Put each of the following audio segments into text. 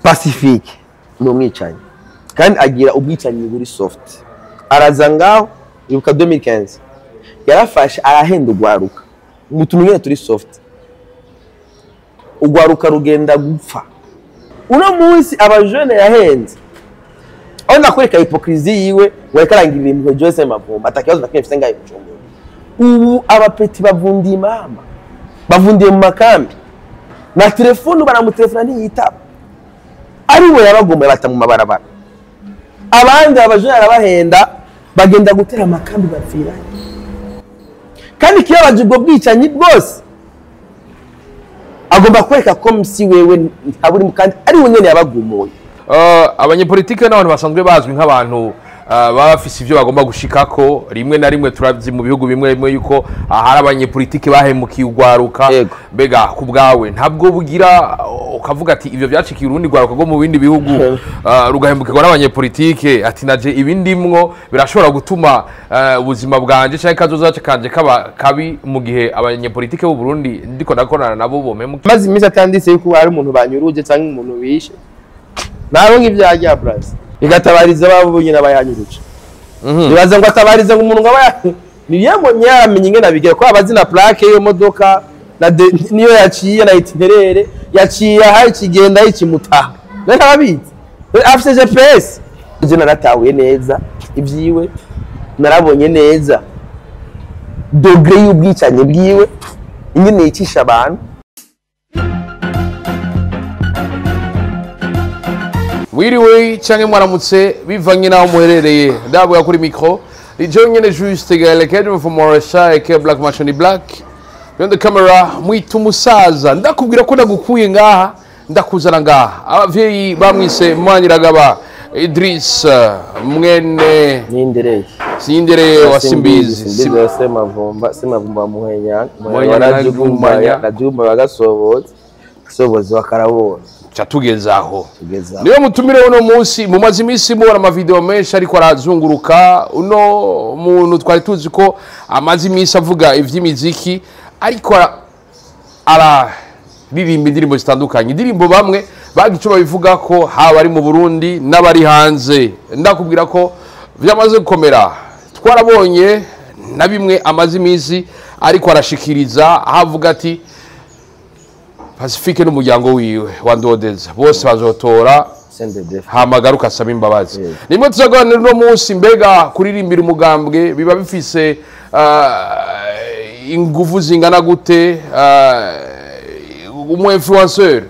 Pacifique ni umwicanyi kandi agira ubwicanyi buri soft. Araza ngaho, ibuka 2015 yarafashe arahenda ugwaruka mu tuntu nyene turi soft, ugwaruka rugenda gupfa. Uno munsi abajene yahenze, aho ndakwereka hypocrisie yiwe, wareka arangirira impuhwe Jose Mavumba atakibazo na kimwe mfise ngaho i Bujumbura. Ubu abapeti bavundiye mama, bavundiye mu makambi, na telefone baramutelefona ntiyitaba, ari we yabagomba bata mu mabarabara. Abandi abajene arabahenda bagenda gutera amakambi bapfiranye. Kandi kibabaje ubwo bwicanyi bwose agomba kwereka ko si wewe ntaburi, kandi ari we nyene yabagumuye. Abanyepolitike n'abantu basanzwe bazwi nk'abantu baba bafise ivyo bagomba gushikako. Rimwe na rimwe turavye mu bihugu bimwe bimwe yuko hari abanyepolitike bahemukiye ugwaruka. Mbega ku bwawe ntabwo bugira ukavuga ati ivyo vyacikiye urundi rwaruka rwo mu bindi bihugu, rugahemukirwa n'abanyepolitike, ati naje ibindimwo birashobora gutuma ubuzima bwanje canke kazoza kanje kaba kabi mu gihe abanyepolitike b'u Burundi ndiko ndakorana nabo bompemukiye? Maze iminsi atanditse yuko hari umuntu banyuruje canke umuntu bishe, naronka ivyaja bras igatabariza babo nyina bayanyuruje. Nibaza ngo atabariza ngo umuntu ngo aba niyambonye yaramenye ingene abigira, ko abazi na plaque y'iyo modoka na niyo yaciye na itinerere yaciye aho ikigenda ikimutaha, nari ababizi afise GPS. Je naratahuye neza ivyiwe, narabonye neza degré y'ubwicanyi bwiwe ingene yicisha abantu. Wiriwe canke mwaramutse bivanye naho muherereye, ndavuga kuri micro ni jewe nyene Juste Gaël Kedro from Moresha aka Black Machine Black behind the camera mwita umusaza. Ndakubwira ko ndagukuye ngaha ndakuzana ngaha. Abavyeyi bamwise Maniragaba Idris mwene Nindereye Sindereye wa Simbizi, Simbizi wa Semavumba, Semavumba Muhenya, Muhenya na Jumanya. Na Jumba wa Gasobozi, Gasobozi wa Karabona. Tugeze aho. Tugeze aho. Niyo mutumire uno munsi, mumaze iminsi mubona amavideo menshi ariko arazunguruka. Uno muntu twari tuzi ko amaze iminsi avuga ivy'imiziki, ariko araririmba indirimbo zitandukanye, indirimbo bamwe bagira ico babivuga ko haba ari mu Burundi n'abari hanze. Ndakubwira ko vyamaze gukomera, twarabonye na bimwe amaze iminsi ariko arashikiriza, aho avuga ati Pacifique n'umuryango wiwe wa Ndodeza bose bazotora hamagaruka asaba imbabazi. Nimwe tuzaganira uno munsi, mbega kuririmbira umugambwe biba bifise inguvu zingana gute? Umu influenceur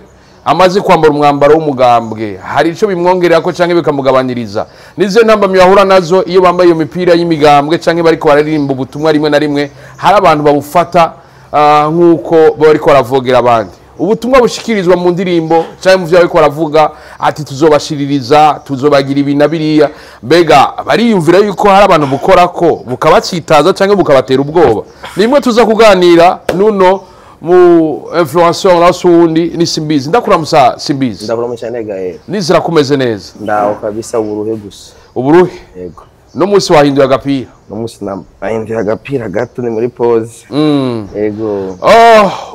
amaze kwambara umwambaro w'umugambwe hari ico bimwongerera ko canke bikamugabaniriza? Nizo ntambamyi bahura nazo iyo bambaye iyo mipira y'imigambwe canke bariko bararirimba ubutumwa. Rimwe na rimwe hari abantu babufata nk'uko bariko baravogera abandi. Ubutumwa bushikirizwa mu ndirimbo canke mu vyo bariko baravuga ati tuzobashiririza, tuzobagira ibi na biriya, mbega bariyumvira yuko hari abantu bukora ko bukabatsitaza canke bukabatera ubwoba? Nimwe tuza kuganira nuno mu influenceur na sundi ni Simbizi. Ndakuramusa Simbizi. Ndakuramusa cyane Gaël. Nizera kumeze neza. Ndaho kabisa, uburuhe gusa. Uburuhe? Yego. No munsi wahinduye agapira? No munsi nahinduye agapira gato, ni muri pause. Yego.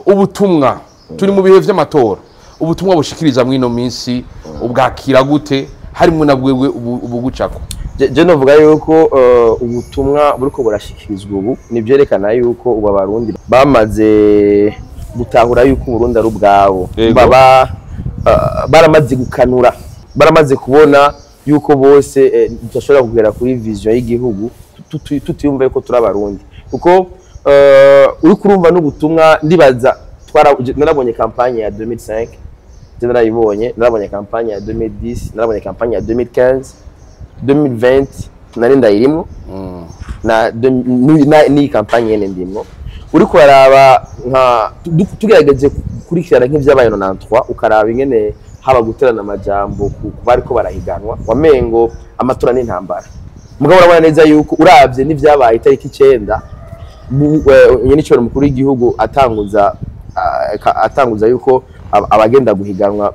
Ubutumwa turi mu bihe vy'amatora, ubutumwa bushikiriza mwino minsi ubwakira gute, harimo na bwewe ubugucako? Je novuga yuko ubutumwa buriko burashikirizwa ubu nivyerekana yuko ubu abarundi bamaze gutahura yuko Burundi ari ubwabo, baba baramaze gukanura, baramaze kubona yuko bose tudashobora kugera kuri vision y'igihugu tutiyumva yuko turi abarundi. Kuko uri kurumva n'ubutumwa, ndibaza narabonye campagne ya 2005, narayibonye, narabonye campagne ya 2010, narabonye campagne ya 2015, 2020 nari ndayirimo, na ni campagne yene ndimwo. Uri kuraraba nka tugerageje gukurikirana nk'ivyabaye no 93, ukaraba ingene haba guterana amajambo ku bariko barahiganwa, wamengo amatora n'intambara. Mugabo urabona neza yuko uravye n'ivyabaye itariki 9, nyene icyo mukuru w'igihugu atanguza yuko abagenda guhiganwa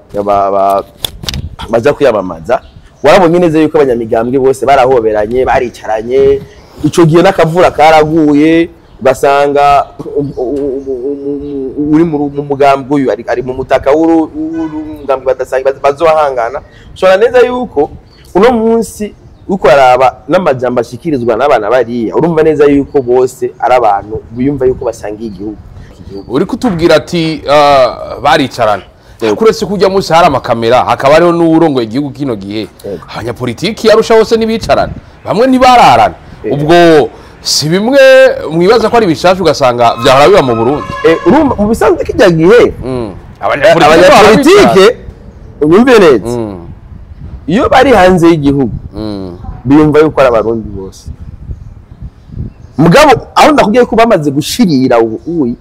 baza kwiyamamaza, warabonye neza yuko abanyamigambwe bose barahoberanye, baricaranye. Ico gihe n'akavura karaguye, ugasanga uri mu mugambwe uyu ari mu mutaka w'umugambwe badasangiye bazohangana. Ushobora neza yuko uno munsi uko araba n'amajambo ashikirizwa n'abana bariya, urumva neza yuko bose ari abantu biyumva yuko basangiye igihugu. Uri kutubwira ati baricarana kuretse kujya munsi hari amakamera, hakaba hariho n'uwurongoye igihugu kino gihe, abanyapolitiki yarusha hose ntibicarana, bamwe ntibararana. Ubwo si bimwe mwibaza ko ari bishasha ugasanga vyahora biba mu Burundi? Urumva mu bisanzwe kijya gihe abanyapolitike unyumve neza, iyo bari hanze y'igihugu biyumva yuko ari abarundi bose. Mugabo aho ndakubwiye ko bamaze gushirira ubu,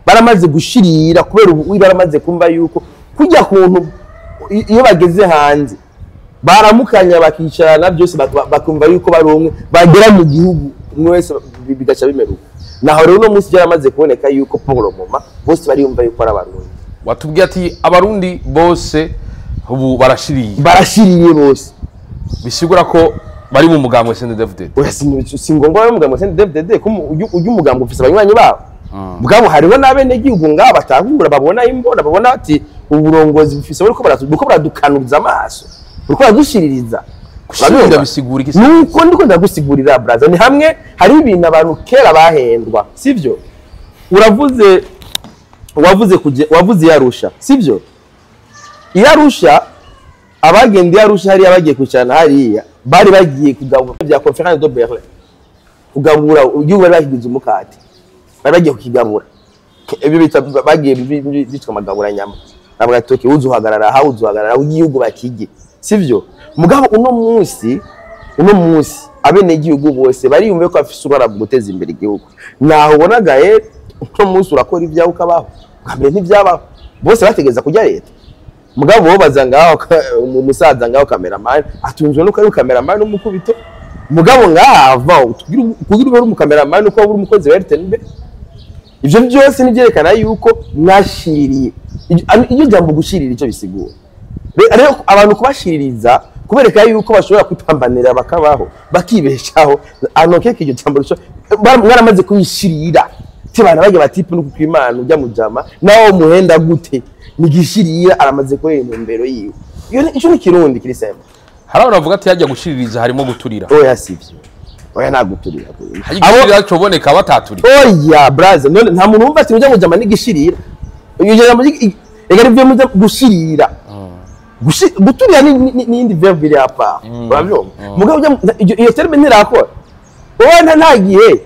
baramaze gushirira kubera ubu baramaze kumva yuko kujya kuntu iyo bageze hanze baramukanya bakicarana byose bakumva yuko barumwe, bagera mu gihugu umwe wese bigaca bimeruka. Naho rero uno munsi byaramaze kuboneka yuko pour le moment bose bariyumva yuko ari abarundi. Watubwiye ati abarundi bose ubu barashiriye, barashiriye bose, bisigura ko bari mu mugambwe CNDD-FDD. Oya, si ngombwa bari mu mugambwe CNDD-FDD, ko ujya umugambwe ufise abanywanyi babo. Mugabo hariho n'abenegihugu ngaho batahura, babona imbona, babona ati uburongozi bufise buriko baradukanuza amaso, buriko baradushiririza. Gushirira bisigura iki? Nuko ndiko ndagusigurira braza, ni hamwe hari ibintu abantu kera bahendwa, sivyo? Uravuze wavuze kuje wavuze yarusha, sivyo? Yarusha abagende yarusha hari abagiye kwicarana hariya bari bagiye kugabura bya Conférence de Berlin, kugabura igihugu bari bakigize umukate, bari bagiye kukigabura. Ibyo bita bagiye bitwa amagabura nyama, nabwo atoke uzuhagarara ha uzuhagarara igihugu bakige, sivyo? Mugabo uno munsi abenegihugu bose bariyumve ko afise uruhara mu guteza imbere igihugu. Naho ubonaga uno munsi urakora ibyawe ukabaho, bwa ntibyabaho, bose bategeza kujya leta. Mugabo bo baza ngaho umusaza ngaho cameraman atunzwe nuko ari cameraman umukubito. Mugabo ngava kugira ube uri cameraman uko uri umukozi wa RTNB. Ivyo byose nivyerekana yuko mwashiririye. Iyo jambo gushirira ico bisigura. Rero abantu kubashiririza kubereka yuko bashobora kwipambanira bakabaho bakibeshaho, anokeke iryo jambo mwaramaze kubishirira. Tibana bajya batipe no kukwimana ujya mujama nawo muhenda gute nigishirira aramaze korera intumbero yiwe. Iyo ico ni kirundi kiri semba. Hari abantu bavuga ati yajya gushiririza harimo guturira. Oya sivyo. Oya nta guturira. Abo coboneka bataturira. Oya braza, none nta muntu wumva ati ujya mujama nigishirira. Iyo jambo ega rivyo muza gushirira. Guturira ni indi verbe iri apa. Uravyumva? Mugabo iyo terme ntirakora. Oya ntagiye.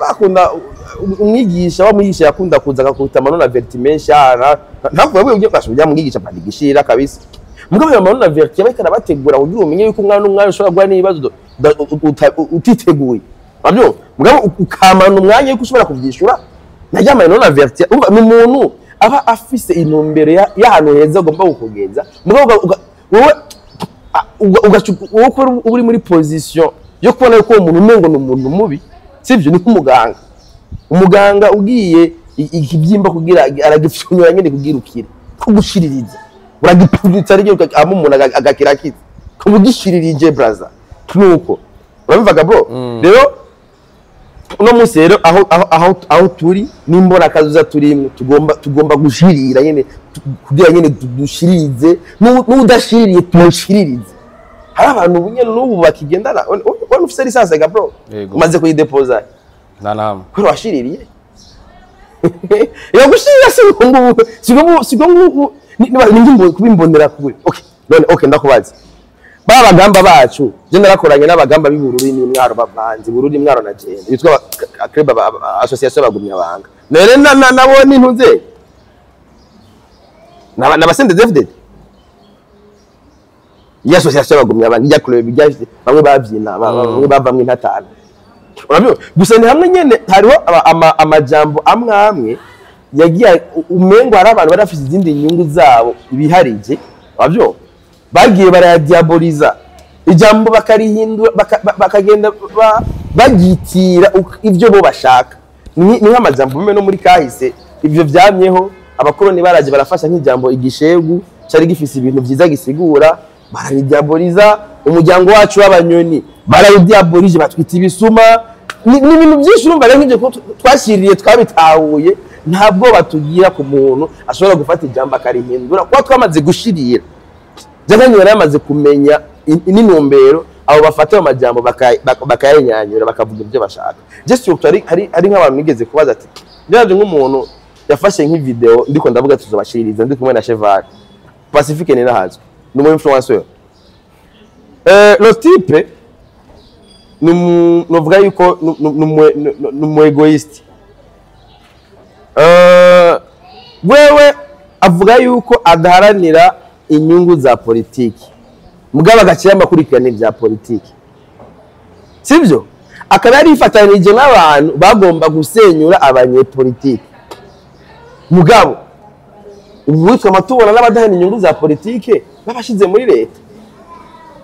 Bakunda umwigisha wamwigisha yakunda kuza akakubita amanona vertimenshi ara ntavuga ugiye kwasubya mwigisha pandigishira kabisa. Mugabo amanona verti bariko arabategura kugira umenye yuko umwana n'umwana ushobora guhura n'ibibazo utiteguye. Uravyumva? Mugabo ukamana umwanya yuko ushobora kuvyishura. Najya amanona verti ni umuntu aba afise intumbero y'ahantu heza agomba kukugenza. Mugabo wowe ugaca uri muri position yo kubona yuko uwo muntu umengo ni umuntu mubi, sivyo? Ni nk'umuganga. Umuganga ugiye ikibyimba kugira aragipfunyura nyene kugira ukire, kugushiririza uragipfunyitsa ryo ama umuntu agakira akize, kumugishirije braza nuko urabivaga bro. Rero uno munsi rero aho turi nimbona kazuza turimwe tugomba gushirira nyene kugira nyene dushiririze, n'udashiririye tumushiririze. Hari abantu nyene n'ubu bakigendana wari ufise lisansi ga bro, umaze kuyidepoza nta kuri washiririye. Iyo gushirira si ngo ni kubimbonera kuri. Okay none okay ndakubaza ba bagamba bacu je narakoranye n'abagamba b'ibururi n'imwaro bavanze Bururi imwaro na jenda bitwa club association bagumya banga nere nabo nintuze nabasende DFD ya association bagumya banga ya club bamwe bavyina bamwe bavamwe intatana. Urabyo gusa ni hamwe nyene hariho amajambo amwe amwe yagiye umengo hari abantu barafise izindi nyungu zabo ibiharije, urabyo bagiye barayadiaboliza ijambo bakarihindura bakagenda bagitira ivyo bo bashaka. Ni nk'amajambo bimwe no muri kahise ivyo vyamyeho abakoroni baraje barafasha nk'ijambo igishegu cari gifise ibintu vyiza gisigura bararidiaboliza. Umuryango wacu w'abanyoni bararidiabolije batwita ibisuma. Ni ibintu byinshi urumva rero nk'ivyo twashiriye twabitahuye. Nta bwoba tugira ku muntu ashobora gufata ijambo akarihindura, kuba twamaze gushirira. Jaganye yari yamaze kumenya n'intumbero abo bafata ayo majambo bakayayinyanyura, bakavuga ibyo bashaka. Je surtout hari nk'abantu nigeze kubaza ati byaje nk'umuntu yafashe nk'ivideo ndiko ndavuga tuzobashiririza, ndi kumwe na Cheval Pacifique Ninahazwe, ni umu influenceur. Le type novuga yuko ni umu égoïste. Wewe avuga yuko adaharanira inyungu za politiki, mugabo agakira amakurikirane ibya politiki, sibyo? Akaba yarifatanije n'abantu bagomba gusenyura abanyepolitiki, mugabo ubu witwa tubona n'abadaharanira inyungu za politiki babashize muri leta.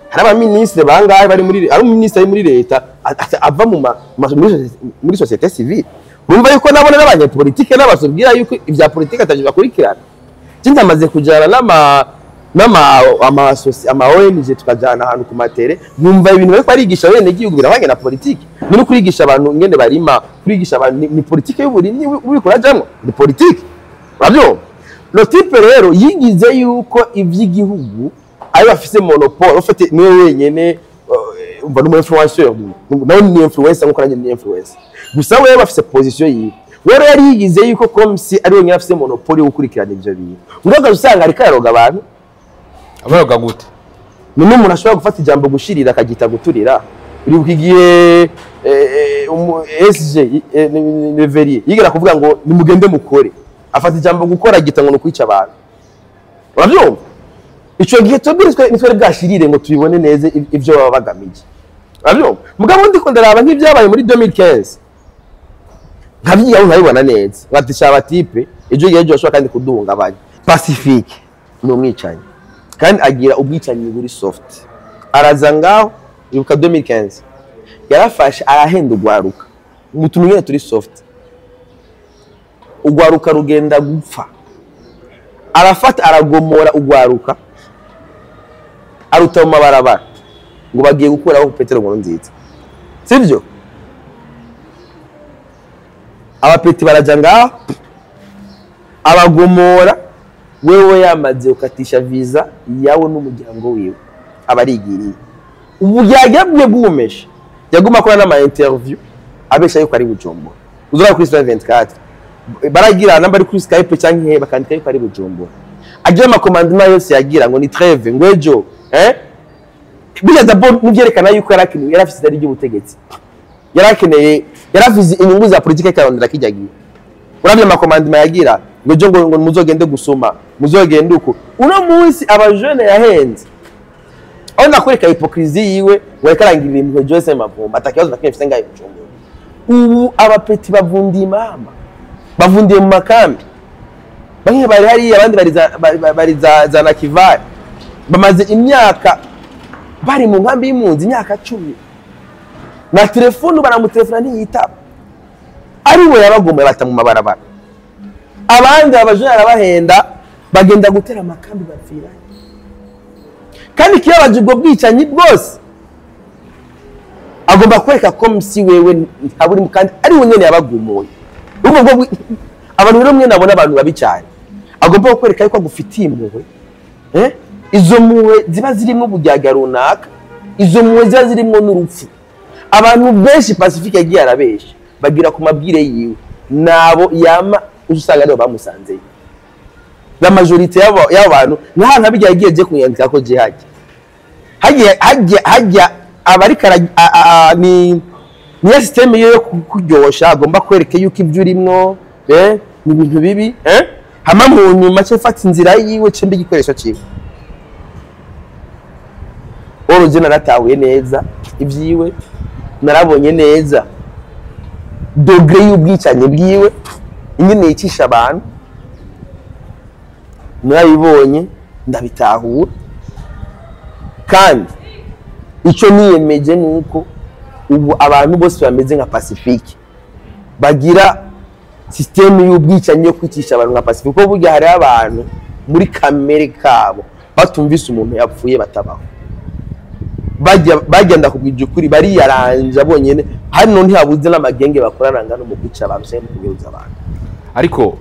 Hari abaminisitiri bangahe bari muri, hari umuminisitiri ari muri leta ava muri société civile. Urumva yuko nabona n'abanyepolitike n'abasubwira yuko ibya politiki atavyo bakurikirana. Je ndamaze kujana n'ama ONG, tukajana ahantu ku matere, nkumva ibintu bariko barigisha bene gihugu birahwanye na politiki. Ni no kurigisha abantu ingene barima, kurigisha abantu ni politiki y'uburimyi uriko urajamwo, ni politiki, urabyumva? Le type rero yigize yuko ivy'igihugu ari bafise monopole, ufite niwe wenyene. Umva, n'umu influenceur nawe ni influencer nkuko nanjye ni influencer, gusa wewe bafise position yiwe. Wewe yari yigize yuko comme si ari wenyine afise monopole yo gukurikirana ivyo bintu, ugaga usanga ariko yaroga abantu. Abaroga gute? Ni n'umuntu ashobora gufata ijambo gushirira akagita guturira. Uribuka igihe SG Neverier yigera kuvuga ngo nimugende mukore, afata ijambo gukora agita ngo ni ukwica abantu, urabyumva? Ico gihe twebwe nitwe bwashirire ngo tubibone neza ivyo baba bagamije, urabyumva? Mugabo ndiko ndaraba nk'ibyabaye muri 2015, nkavyigaho nkabibona neza, ngatisha aba type ejo gihe ejo bashobora kandi kuduhungabanya. Pacifique ni umwicanyi kandi agira ubwicanyi buri soft. Araza ngaho, ibuka 2015 yarafashe arahenda ugwaruka mu tuntu nyene turi soft, ugwaruka rugenda gupfa. Arafata aragomora ugwaruka, aruta mu mabarabara ngo bagiye gukuraho Petero Nkurunziza, sibyo? Abapeti baraja ngaho abagomora, wewe yamaze ukatisha visa yawe n'umuryango wiwe, abarigiriye. Ubu yagabye bwumeshe, yaguma akora n'ama interview abesha yuko ari Bujumbura. Uzura kuri 24 baragira namba ari kuri Skype cyangwa he, bakandika yuko ari Bujumbura. Agira ama commandement yose yagira ngo ni trêve, ngo ejo bijya. D'abord nivyerekana yuko yarakeneye, yarafise idari ry'ubutegetsi, yarakeneye, yarafise inyungu za politike karondera kijya gihe. Uravye ama commandement yagira ngo ejo ngo muzogende gusoma, muzogende uko. Uno munsi abajene yahenze aho ndakwereka hypocrisie yiwe, ngo reka arangirira impuhwe Jose Mavumba, atakibazo na kimwe mfise ngaho Bujumbura. Ubu abapeti bavundiye mama, bavundiye mu makambi, bamwe bari hariya, abandi bari za Nakivale, bamaze imyaka bari mu nkambi y'impunzi, imyaka 10. Na telefone baramutelefona ntiyitaba. Ari we yabagomba bata mu mabarabara. Abandi abajene arabahenda bagenda gutera amakambi, bapfira. Kandi kibabaje, ubwo bwicanyi bwose agomba kwereka ko si wewe ntaburi, kandi ari we nyene yabagumuye. Ubwo bwo abantu rero mwe nabona abantu babi cyane, agomba kwereka yuko agufitiye impuhwe. Izo mpuhwe ziba zirimo ubujyaga runaka, izo mpuhwe ziba zirimo n'urupfu. Abantu benshi Pacifique yagiye arabesha bagira ku mabwire yiwe, nabo yama usanga aribo bamusanzeyo. La majorité y'abo bantu nta nka bijya yagiye je kunyandika ko je hajya hajya hajya hajya abarika ni ya système yo kuryosha, agomba kwereka yuko ibyo urimwo ni ibintu bibi, hama mu nyuma cyo fata inzira yiwe cyo igikoresho ciwe. Oro je naratahuye neza ibyiwe, narabonye neza degré y'ubwicanyi bwiwe ingene yicisha abantu, narabibonye ndabitahura. Kandi icyo niyemeje ni uko ubu abantu bose bameze nka Pacifique, bagira système y'ubwicanyi yo kwicisha abantu nka Pacifique, kuko burya hariho abantu muri kamere kabo batumvise umuntu yapfuye batabaho, bagenda kubwija ukuri bariyaranja bonyene. Hano ntihabuze n'amagenge bakorana ngano mu kwica abantu cyangwa mu kunyuruza abantu. Ariko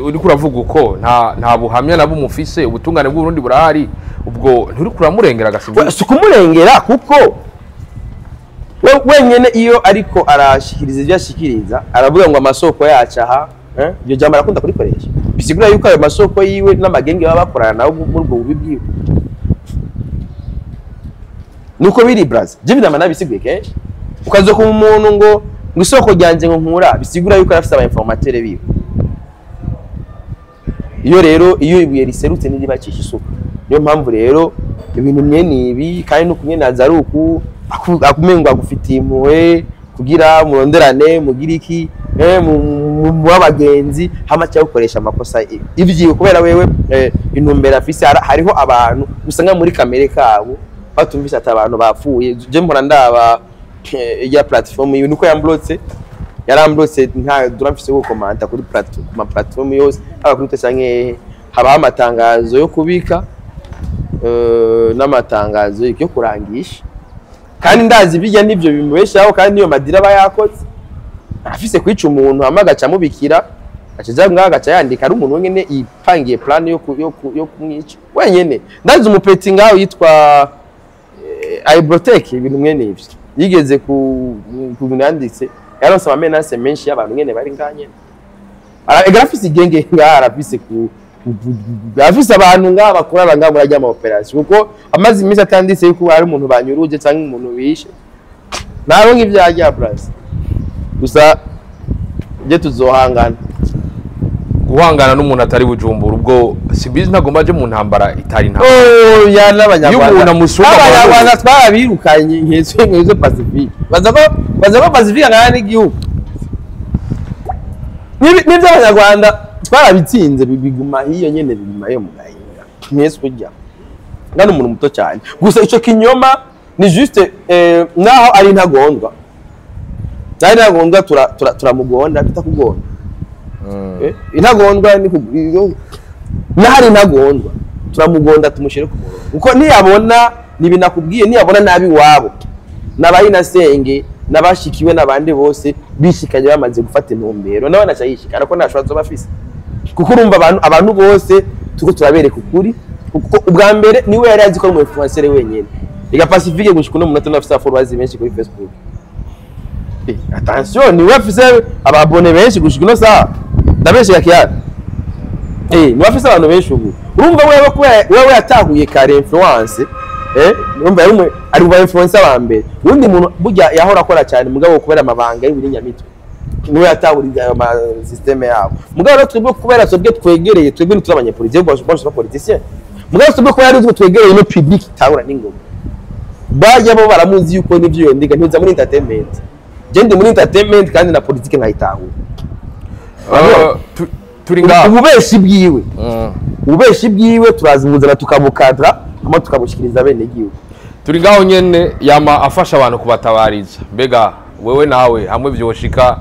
uriko uravuga uko nta buhamya na bumufise, ubutungane bw'Uburundi burahari, ubwo nturi kuramurengera agasimba. Si kumurengera, kuko wenyene iyo ariko arashikiriza ibyo ashikiriza aravuga ngo amasoko yacu aha, iryo jambo arakunda kurikoresha, bisigura yuko ayo masoko yiwe n'amagenge baba bakorana nabo muri ubwo bubi bwiwe. Nuko biri braza, je binama nabisiguye kenshi, ukaza ku muntu ngo isoko ryanje ngo nkura, bisigura yuko arafise aba informateur biwe. Iyo rero iyo ibuye riserutse n'iribacisha isuku. Niyo mpamvu rero ibintu mwene ibi kandi no kumwe na zaruku akumengo agufitiye impuhwe kugira muronderane mugira iki mu bagenzi hama cyo gukoresha amakosa ivyiwe, kubera wewe intumbero afise. Hariho abantu usanga muri kamere kabo batumvise ati abantu bapfuye. Je mpora ndaba ya platform yiwe nuko yamblotse, yaramblotse nta duramfise ko komanta kuri platform, platform yose haba kuri Twitter canke haba amatangazo yo kubika n'amatangazo yo kurangisha, kandi ndazi bijya nivyo bimubeshaho, kandi niyo madira aba yakoze afise kwica umuntu hama agaca amubikira, agaca ngaho agaca yandika ari umuntu wenyene ipangiye plan yo kumwica wenyene. Ndazi umupeti ngaho yitwa Ibrotech, ibintu mwene ivyo yigeze ku bintu yanditse, yaronse ama menace menshi y'abantu nyene bari ngaho nyene. Arafise igenge ngaho, arafise ku afise abantu ngaho bakorana ngaho muri ajya operation, kuko amaze iminsi atanditse yuko hari umuntu banyuruje cyangwa umuntu bishe, naronka ivyo ajya braza. Gusa je tuzohangana guhangana n'umuntu atari Bujumbura, ubwo simbizi ntagomba aje mu ntambara itari ntambara. Oh ya n'abanyarwanda abanyarwanda twarabirukanye nk'ejo Pacifique, baza ko Pacifique ngana n'igihugu n'ibyo abanyarwanda twarabitsinze, biguma hiyo nyene, biguma hiyo mu gahinga mwese kujya ngana umuntu muto cyane. Gusa ico kinyoma ni juste naho ari ntagondwa, ari ntagondwa turamugonda tutakugonda. Intagondwa ni nahari intagondwa turamugonda tumushire ku murongo, kuko niyabona nibinakubwiye niyabona nabi wabo nabayinasenge nabashikiwe nabandi bose bishikanye bamaze gufata intumbero, nawe naca yishikana ko ntashobora kuba afise, kuko urumva abantu bose tuko turabereka ukuri, kuko ubwa mbere niwe yari azi ko ari umu influencer wenyene. Iga Pacifique gushika no munota nafise followers benshi kuri Facebook. Attention, niwe afise ababone benshi gushika no saa ndabeshe yakiyara. Niwe afise abantu benshi ubu. Urumva wewe ko wewe yatahuye kare influence, urumva yari ari uba influencer wa mbere. Undi muntu burya yahora akora cyane mugabo kubera amabanga y'uburinyamitwe niwe yatahuriye ayo ma systeme yabo. Mugabo rero twebwe kubera twebwe twegereye, twebwe ntituri abanyepolitike, bo ba politicien. Mugabo twebwe kubera ari twegereye no public itahura n'ingoma. Bajya bo baramuzi yuko nivyo yondiga ntuza muri entertainment. Je ndi muri entertainment kandi na politique nkayitahura. Turi ngaho ububeshi bwiwe. Ububeshi bwiwe turazimuzana tukabukadra hama tukabushikiriza bene gihugu. Turi ngaho nyene yama afasha abantu kubatabariza. Mbega wewe nawe hamwe vyoshika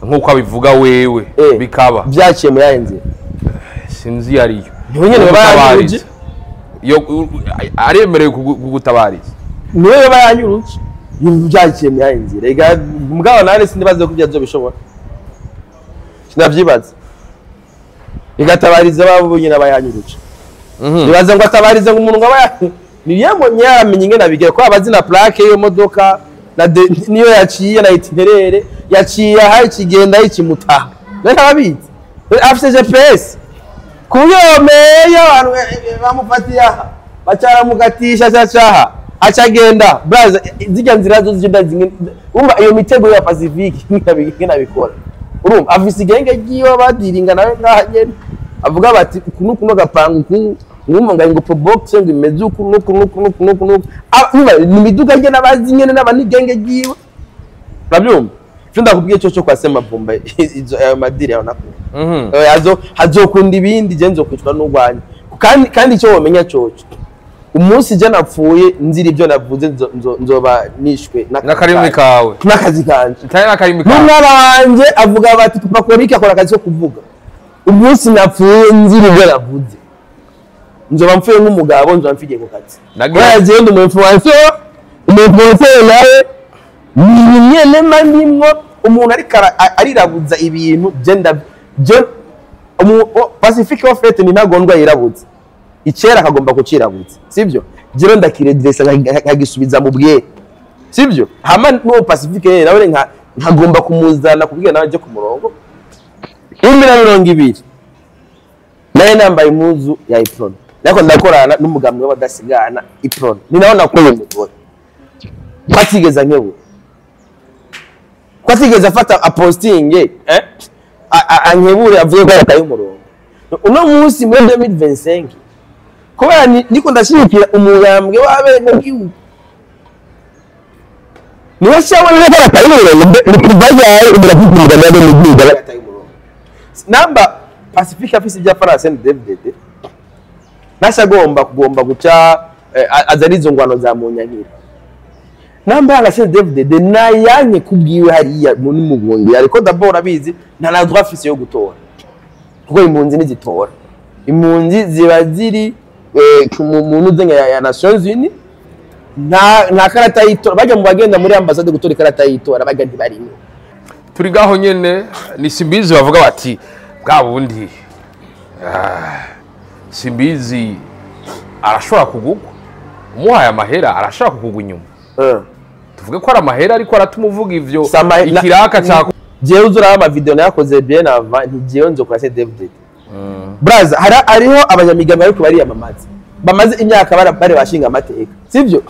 nkuko abivuga wewe bikaba byaciye muri ayenze sinzi yariyo. Niwe nyene bayanyuruje. Yo aremerewe kugutabariza. Niwe bayanyuruje. Byaciye muri ayenze. Rega mugabo nare sindibaze ko byazobishobora. Sinavyibaza. Igatabariza babo nyine abayanyuruje. Nibaza ngo atabariza ngo umuntu ngo aba niyemo yaramenye ingene abigera ko abazina plaque yo modoka na niyo yaciye na itinerere yaciye aho ikigenda ikimutaha. Reka ababizi. Afise GPS. Kuyomeye abantu bamufatiye aha bacaramukatisha cyacaha acagenda braza zijya nzira zo zigenda zimwe. Urumva iyo mitego ya Pacifique ingene abikora. Urumva afise igenge giyo badiringa nawe ngaha nyene avuga bati kuno kuno gapanga ku ngumva ngo probox ngo imeze uku nuku nuku nuku nuku nuku. Ni miduga nge nabazi nyene n'abanigenge giwe. Urabyumva? Cyo ndakubwiye cyo cyo kwa Semavumba izo ayo madiri ayo nakunda. Hazokunda ibindi je nzokwicwa n'urwanya. Kandi icyo womenya cyoco umunsi je napfuye nzira ibyo navuze nzoba nishwe n'akarimi kawe n'akazi kanje ntari n'akarimi kawe. N'umwana wanje avuga bati papa Korike akora akazi ko kuvuga. Umunsi napfuye nzira ibyo navuze nzoba mpfuye nk'umugabo, nzoba mfigiye ku kazi. Kubera jewe ndi umu influencer, umu influencer nawe ni nyene mba ndimwo umuntu ariko arirabuza ibintu je Pacifique en fait ni ntagondwa yirabutse, icera akagomba kucirabutsa, sibyo? Jero ndakiredressa nkagisubiza mu bwere, sibyo? Hama n'uwo Pacifique rero nawe nkagomba kumuzana kubwira nawe aje ku murongo. 2020 naye nambaye impuzu ya Iprona, ariko ndakorana n'umugambi w'abadasigana Iprona, ni naho nakoreye umugore ko atigeze ankebura, ko atigeze afata apostinge ankebure avuye ko yataye umurongo. Uno munsi muri 2025 kubera niko ndashimikira umugambwe w'abenegihugu, niwe cyangwa niwe yataye umurongo, ni kuva yawe umurafite umugambi w'abenegihugu yataye umurongo. Namba Pacifique afise ibya France CNDD-FDD nasha agomba kugomba guca azana izo ngwano za munyankira. Namba yanga CNDD-FDD nayanke kubwiwe hariya muri Mugungi, ariko d'abord abizi nta na droit afise yo gutora, kuko impunzi ntizitora. Impunzi ziba ziri mu nuzenya ya Nations Unies, nta karata y'itora, bajya mu bagenda muri ambasade gutora ikarata y'itora, bajya ntibarimo. Turi ngaho nyene ni Simbizi bavuga bati bwa bundi Simbizi arashobora kugugwa, umuhaye amahera arashobora kukugwa inyuma. Tuvuge ko ari amahera ariko aratuma uvuga ivyo ikiraka ca jewe uzuraba ama video nayakoze bien avant, ntijewe nzokora CNDD-FDD. Braza hariho abanyamigambi ariko bariyamamaza bamaze imyaka bari bashinga amateka, sivyo?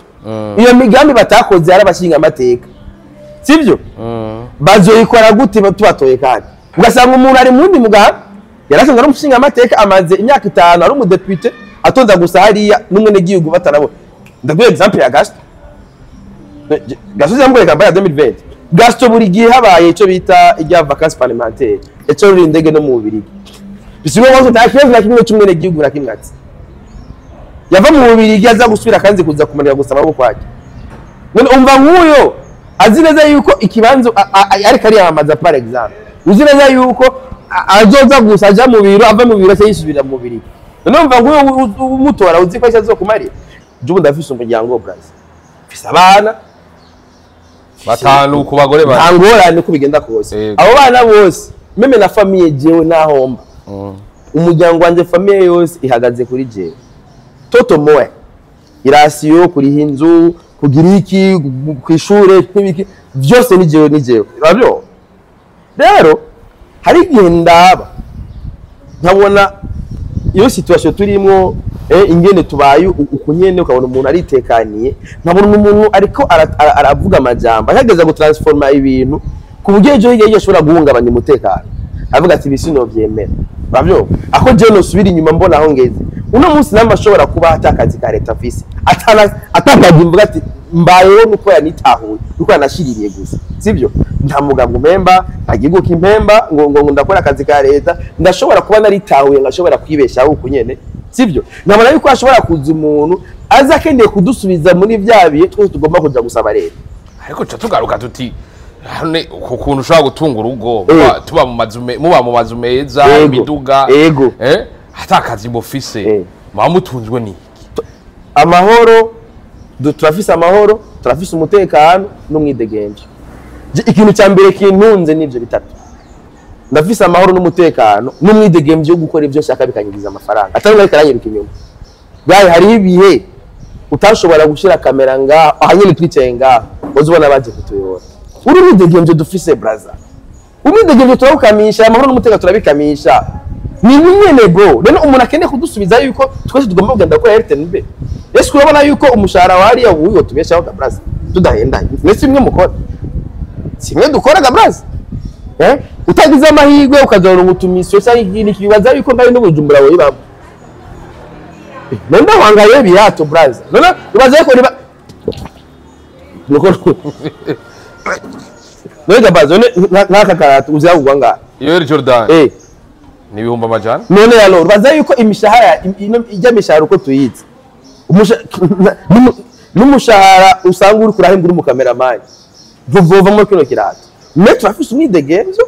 Iyo migambi batakoze ari abashinga amateka, sivyo? Bazoyikora gute tubatoye? Kandi ugasanga umuntu ari mundi mugambi yarasanzwe ari umushinga amateka, amaze imyaka 5 ari umudepite atonda gusa hariya n'umwenegihugu batarabona. Ndaguha example ya Gaston. Gaston yambaye campagne ya 2020. Gaston buri gihe habaye ico bita ijya vacances parlementaire, ico ruri indege no mu Bubiligi. Bisigwa ko nta kibazo na kimwe cy'umwenegihugu na kimwe ati yava mu Bubiligi aza gusubira kandi kuza kumanira gusa amaboko kwake. None umva nk'uyo azi neza yuko ikibanzo ariko ariyamamaza par exemple, uzi neza yuko azoza gusa aja mu biro, ava mu biro se yisubira mu Bubiligi. None umva nk'uyo umutora uzi ko azokumarira. Jubu ndafise umuryango braza, mfise abana batanu ku bagore ba nta ngorane uko bigenda kose, abo bana bose meme na famille jewe nahomba. Umuryango wanje famille yose ihagaze kuri jewe, toto moe irasiyo kuriha inzu, kugira iki, kwishure n'ibiki byose ni jewe, ni jewe. Urabyo rero hari igihe ndaba nkabona iyo situation turimo, ingene tubaye ukunyene, ukabona umuntu aritekaniye, nkabona umuntu ariko aravuga amajambo ahageze gutransforma ibintu ku buryo ejo hirya ashobora guhungabanya umutekano, avuga ati bisi no vyemera. Urabyo ako je no subira inyuma mbona aho ngeze uno munsi, namba ashobora kuba atakazi ka leta afise, atakazi mvuga ati mbayeho nuko yanitahuye nuko yanashiririye gusa, sivyo? Nta mugabo mpemba, nta gihugu kimpemba ngo ngo ndakora akazi ka leta, ndashobora kuba naritahuye ngashobora kwibeshaho ukunyene, sivyo? Nabona yuko ashobora kuza umuntu aza akeneye kudusubiza muri vya bihe twese tugomba kuja gusaba leta. Ariko ca tugaruka tuti hane ukuntu ushobora gutunga urugo tuba mu mazu muba mu mazu meza, imiduga, atakazi mufise, muba mutunzwe n'iki? Amahoro, turafise amahoro, turafise umutekano n'umwidegemvyo. Ikintu cya mbere kintunze nivyo bitatu. Ndafise amahoro n'umutekano n'umwidegemvyo wo gukora ivyo nshaka bikanyiriza amafaranga, atari ariko aranyiruka inyuma. Gaye hariho ibihe utashobora gushira kamera ngaho ahanyene twicaye ngaho uzubona baje kutuyora. Uri umwidegemvyo dufise braza, umwidegemvyo turawukamisha, amahoro n'umutekano turabikamisha. Ni nyene bro. Rero umuntu akeneye kudusubiza yuko twese tugomba kugenda gukora RTNB. Ese urabona yuko umushahara wariya wuyo tubeshaho ga braza tudahendanye? Mwese imwe mukora simwe dukora ga braza, utagize amahirwe ukazora ubutumisiyo cyangwa ikindi kibaza yuko ndari no Bujumbura wowe baba none wangaye birato braza. None ubaza yuko riba nuko none ga braza none nkaka karatu uzagugwa nga iyo Jordan ni 500,000. None yalo ubaza yuko imishahara ijya mishahara uko tuyizi, n'umushahara usanga uri kurahembwa uri mu cameraman vuvova muri kino kirato. Mwe turafise umwidegemvyo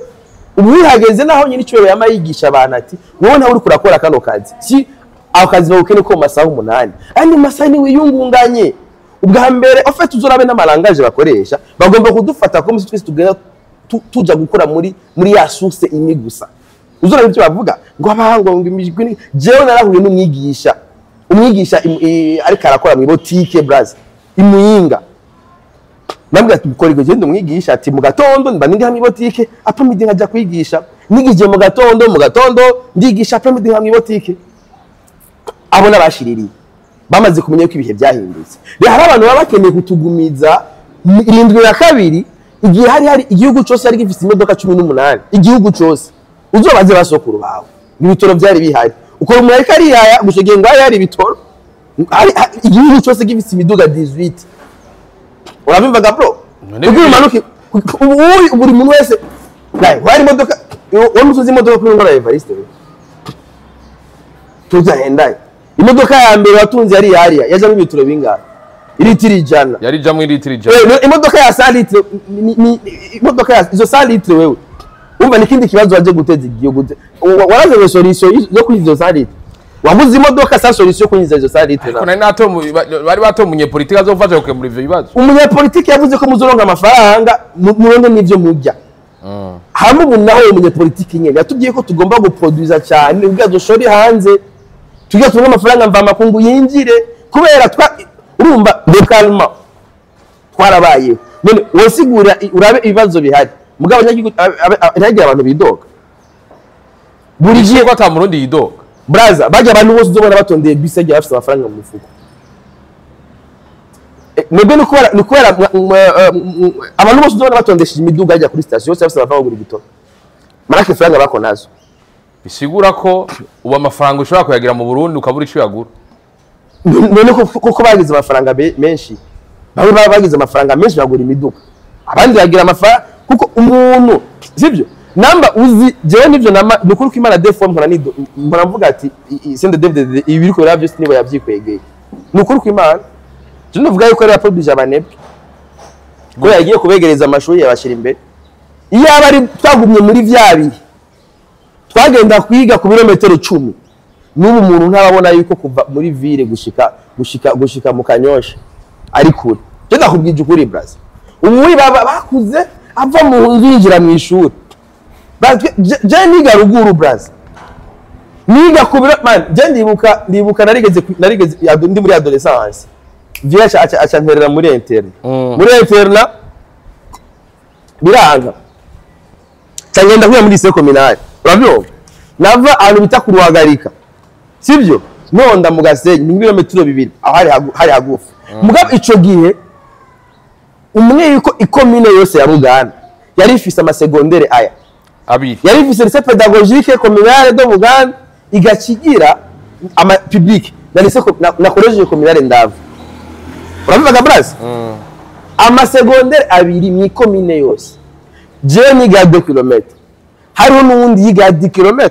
ubu bihageze naho nyine icyo yama yigisha abantu ati wowe nawe uri kurakora kano kazi, si ako kazi bawukene ko masaha 8 andi masaha ni wiyungunganye. Ubwa mbere ofete uzorabe n'amarangaje bakoresha, bagomba kudufata ko twese tugenda tuja gukora muri ya source imwe gusa. Uzora ibyo bavuga ngo abango ngo imijwi. Jewe narahuye n'umwigisha, umwigisha ariko arakora mu botike braza imuyinga, nabwo ati mukora igende umwigisha ati mu gatondo mba ndi hamwe botike, après-midi nkajya kwigisha, nigije mu gatondo ndigisha, après-midi hamwe botike. Abo nabashiririye bamaze kumenya ko ibihe byahindutse. Rero hari abantu baba bakeneye kutugumiza 72, igihe hari igihugu cyose yari gifite imodoka 18. Igihugu cyose, uzobaze basokuru bawe, ibitoro byari bihari. Ukora umuntu ariko arihaya gusa igihe ngo hari ibitoro, igihugu cyose gifite imiduga 18. Urabyumvaga bro? Kugira umanuke ubu buri muntu wese hari imodoka. Wowe musozi imodoka kuri ngora Evariste tuzahendaye. Imodoka ya mbere watunze yari yariya yajamo ibituro bingahe? Iritiro 100. Yari jamwe iritiro 100. Imodoka ya 100 litres, imodoka ya izo 100 litres, wewe umva nikindi kibazo waje guteza igihugu. Waraze solution zo kuri izo 100 litres, waguze imodoka sa solution kuri izo 100 litres. Ariko nari nato bari bato umunyepolitike azofasha gukemura ivyo bibazo. Umunyepolitike yavuze ko muzoronka amafaranga, muronke n'ivyo murya. Hamwe ubu naho uwo munyepolitike nyene yatubwiye ko tugomba guproduza cyane kugira dushore hanze, tugira tubone amafaranga mva makungu yinjire, kubera twa urumva localement twarabayeho. None wosigura urabe ibibazo bihari, mugabo abanyagihugu ntihagire abantu bidoga buri gihe. Ko ata murundi yidoga. Braza, bajya abantu bose uzobona batondeye bisi yagiye bafite amafaranga mu mufuko. Mwebwe ni kubera abantu bose uzobona batondesheje imiduga yajya kuri station bose bafite amafaranga yo kugura igitoro, marake faranga bako nazo. Bisigura ko ubu amafaranga ushobora kuyagira mu Burundi ukabura icyo uyagura. None koko bagize amafaranga menshi, bamwe baba bagize amafaranga menshi bagura imiduga, abandi bagira amafaranga kuko umuntu sibyo namba uzi. Jewe nivyo nama ni ukuri ko Imana des fois mpora nido mpora mvuga ati CNDD-FDD ibi biriko biraba byose nibo yavyikwegeye. Ni ukuri ko Imana je ndavuga yuko yari yaproduije abanebwe, ko yagiye kubegereza amashuri yabashira imbere. Iyo aba ari twagumye muri vya bihe twagenda kwiga ku birometero 10, n'ubu umuntu ntababona yuko kuva muri ville gushika mu Kanyosha ari kure. Je ndakubwije ukuri braza, ubu baba bakuze ava mu nzu yinjira mu ishuri. Je niga ruguru braza, niga ku biro man. Je ndibuka narigeze ndi muri adolescence, vieux aca nterera muri interne. Muri internat biranga, ca ngenda kwiga muri lycée communal. Urabyumva, nava ahantu bita ku Ruhagarika, sibyo, nonda mu Gasenyi ni ibirometero 2, aho hari hagufi. Mugabo ico gihe umwe yuko ikomine yose ya Buganda yari ifise amasegondere aya abiri. Yari ifise lycée pédagogique communale de Buganda, igakigira ama public na lycée na collège communale Ndava. Urabivuga braza, amasegondere abiri mu ikomine yose. Jewe niga 2 km, hariho n'uwundi yiga 10 km,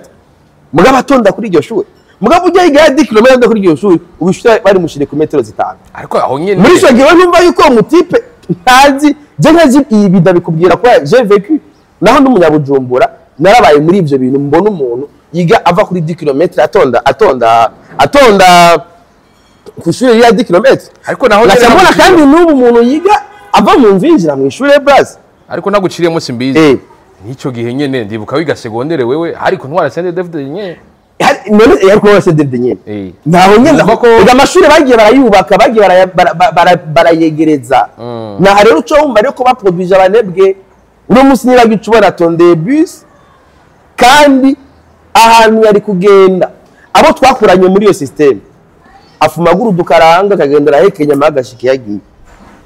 mugabo atonda kuri iryo shuri. Mugabo ujya yiga 10 km atonda kuri iryo shuri, ubu ishuri bari mushire ku metero 5. Ariko aho nyene Muri ico gihe numva yuko uwo mutipe ntazi, je ntazi ibi, ndabikubwira ko j'ai vécu naho ndi umunyabujumbura, narabaye muri ivyo bintu. Mbona umuntu yiga ava kuri 10 km atonda ku ishuri ya 10 km. Ariko naho nyene Ngaca mbona kandi n'ubu umuntu yiga ava mu nzu yinjira mu ishuri braza. Ariko naguciriyemo, simbizi. N'icyo gihe nyene ndibuka wiga secondaire wewe ariko ntwara CNDD-FDD nyene. None yari kuba CNDD nyene. Naho nyene Numva ko ega amashuri bagiye barayubaka, bagiye barayegereza. Naha rero uco wumva rero ko baproduije abanebwe. Uno munsi niba gica ubona atondeye bus, kandi ahantu yari kugenda, abo twakuranye muri iyo système, afumagura udukaranga akagenda arahekenya amagashika yagiye.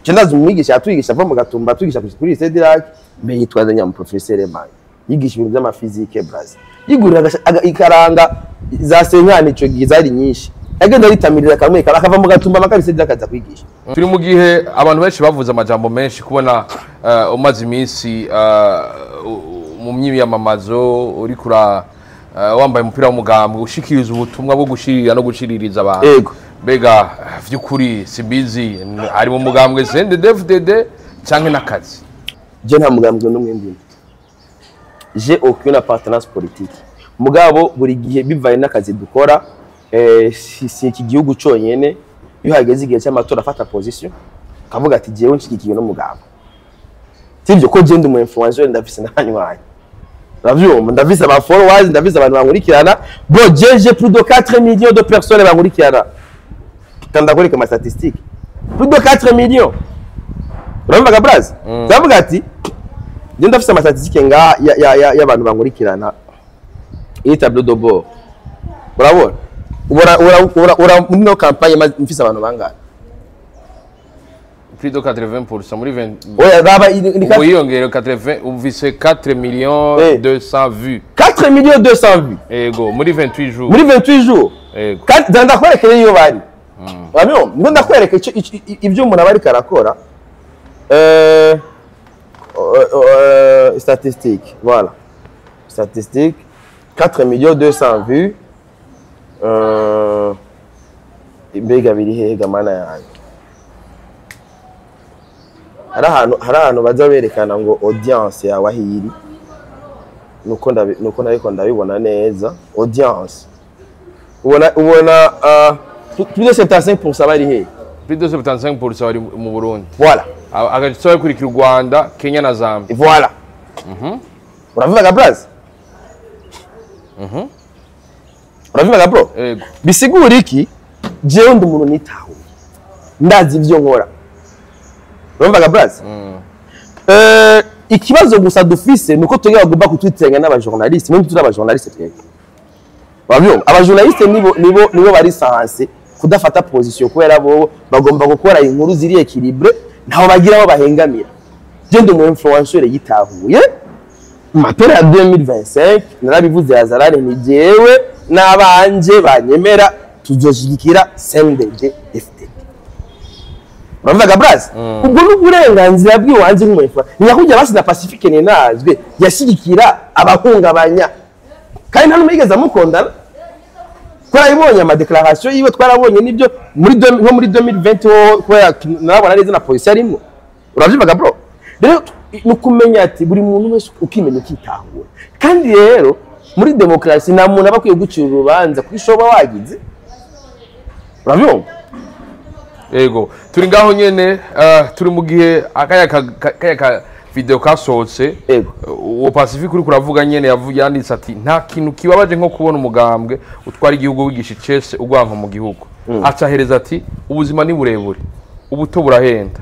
Je ndazi umwigisha yatwigisha ava mu Gatumba, atwigisha kuri lycée du Lac, mbe yitwa nyamuprofesseur man, yigisha ibintu by'amaphysique braza, yigurira ikaranga za senkani, ico gihe zari nyinshi, agenda yitamirira kamwe akava mu Gatumba maka lycée du Lac akaza kwigisha. Turi mu gihe abantu benshi bavuze amajambo menshi kubona umaze iminsi mu myiyamamazo uri kura wambaye umupira w'umugambwe, ushikiriza ubutumwa bwo gushirira no gushiririza abantu. Mbega vy'ukuri simbizi ari mu mugambwe CNDD-FDD canke n'akazi? Je nta mugambwe n'umwe ndimo, j'ai aucune appartenance politique. Mugabo buri gihe bivaye n'akazi dukora, si iki gihugu conyene, iyo hageze igihe cy'amatora afata position kavuga ati jewe nshigikiye n'umugambwe, sibyo ko je ndi umu influencer, ndafise n'abanywanyi. Uravyumva, ndafise aba followers, ndafise abantu bankurikirana. Bro, j'ai plus de 4 millions de personnes bankurikirana. Kandi ndakwereka ama statistiques, plus de 4 millions. Urumva, braza? Ndavuga ati njye ndafise ama statistiques nga y'abantu bankurikirana. Iyi tableau de bord, urabona, ubona ura muri no campagne mfise abantu bangahe? Plus de 80% muri 20. Oya, raba ni Ubu yiyongera 80, umvise 4 millions 200 vues. 4 millions 200 vues. Ego, muri 28 jours. Muri 28 jours. Ego. Kandi ndakwereka rero iyo bari. Urabibona, ngo ndakwereka ibyo umuntu aba ariko arakora. Statistique, voilà, statistique, 4 millions 200 vues. Mbega biri hehe, mana yanjye? Hari ahantu baza berekana ngo audience yawe aho iri. Nuko nariko ndabibona neza audience. Ubona plus de 75% bari hehe? Plus de 75% bari mu Burundi. Voilà. Agace bakurikira u Rwanda, Kenya na Zambia. Voilà. Uravuga, braza? Uravuga, bro? Ego. Bisigura iki? Jewe ndi umuntu nitahuye, ndazi ibyo nkora. Urumvaga, braza? Ikibazo gusa dufise nuko twebwe bagomba kutwitiranya n'abajournaliste. Mwe turi abajournaliste twebwe, urabyumva? Abajournaliste nibo bari censés kudafata position, kubera bo bagomba gukora inkuru ziri équilibrées, ntaho bagira aho bahengamira. Je ndi umu influenceur yitahuye. Mu matora ya 2025 narabivuze yazarane, ni jewe n'abanje banyemera tuzoshigikira CNDD FDD. Uravuga, braza? Ubwo ni uburenganzira bw'iwanjye nk'umu. Nyakujya basi na Pacifique Ninazwe yashigikira abahungabanya, kandi nta n'umwe yigeze amukondana. Twarabibonye ama déclaration yiwe, twarabonye n'ibyo nko muri 2020 ho, kubera narabona neza na polisi arimo. Uravyumvaga, bro? Rero ni ukumenya ati buri muntu wese ukimenya, ukitahura. Kandi rero muri demokarasi nta muntu aba akwiye gucira urubanza kuri shoba wagize. Uravyumva? Ego, turi ngaho nyene. Turi mu gihe akaya ka video kasohotse. Uwo Pacifique uri kuravuga nyene yanditse ati: "Nta kintu kibabaje nko kubona umugambwe utwara igihugu wigisha icese urwanko mu gihugu." Acahereza ati: "Ubuzima ni burebure, ubuto burahenda,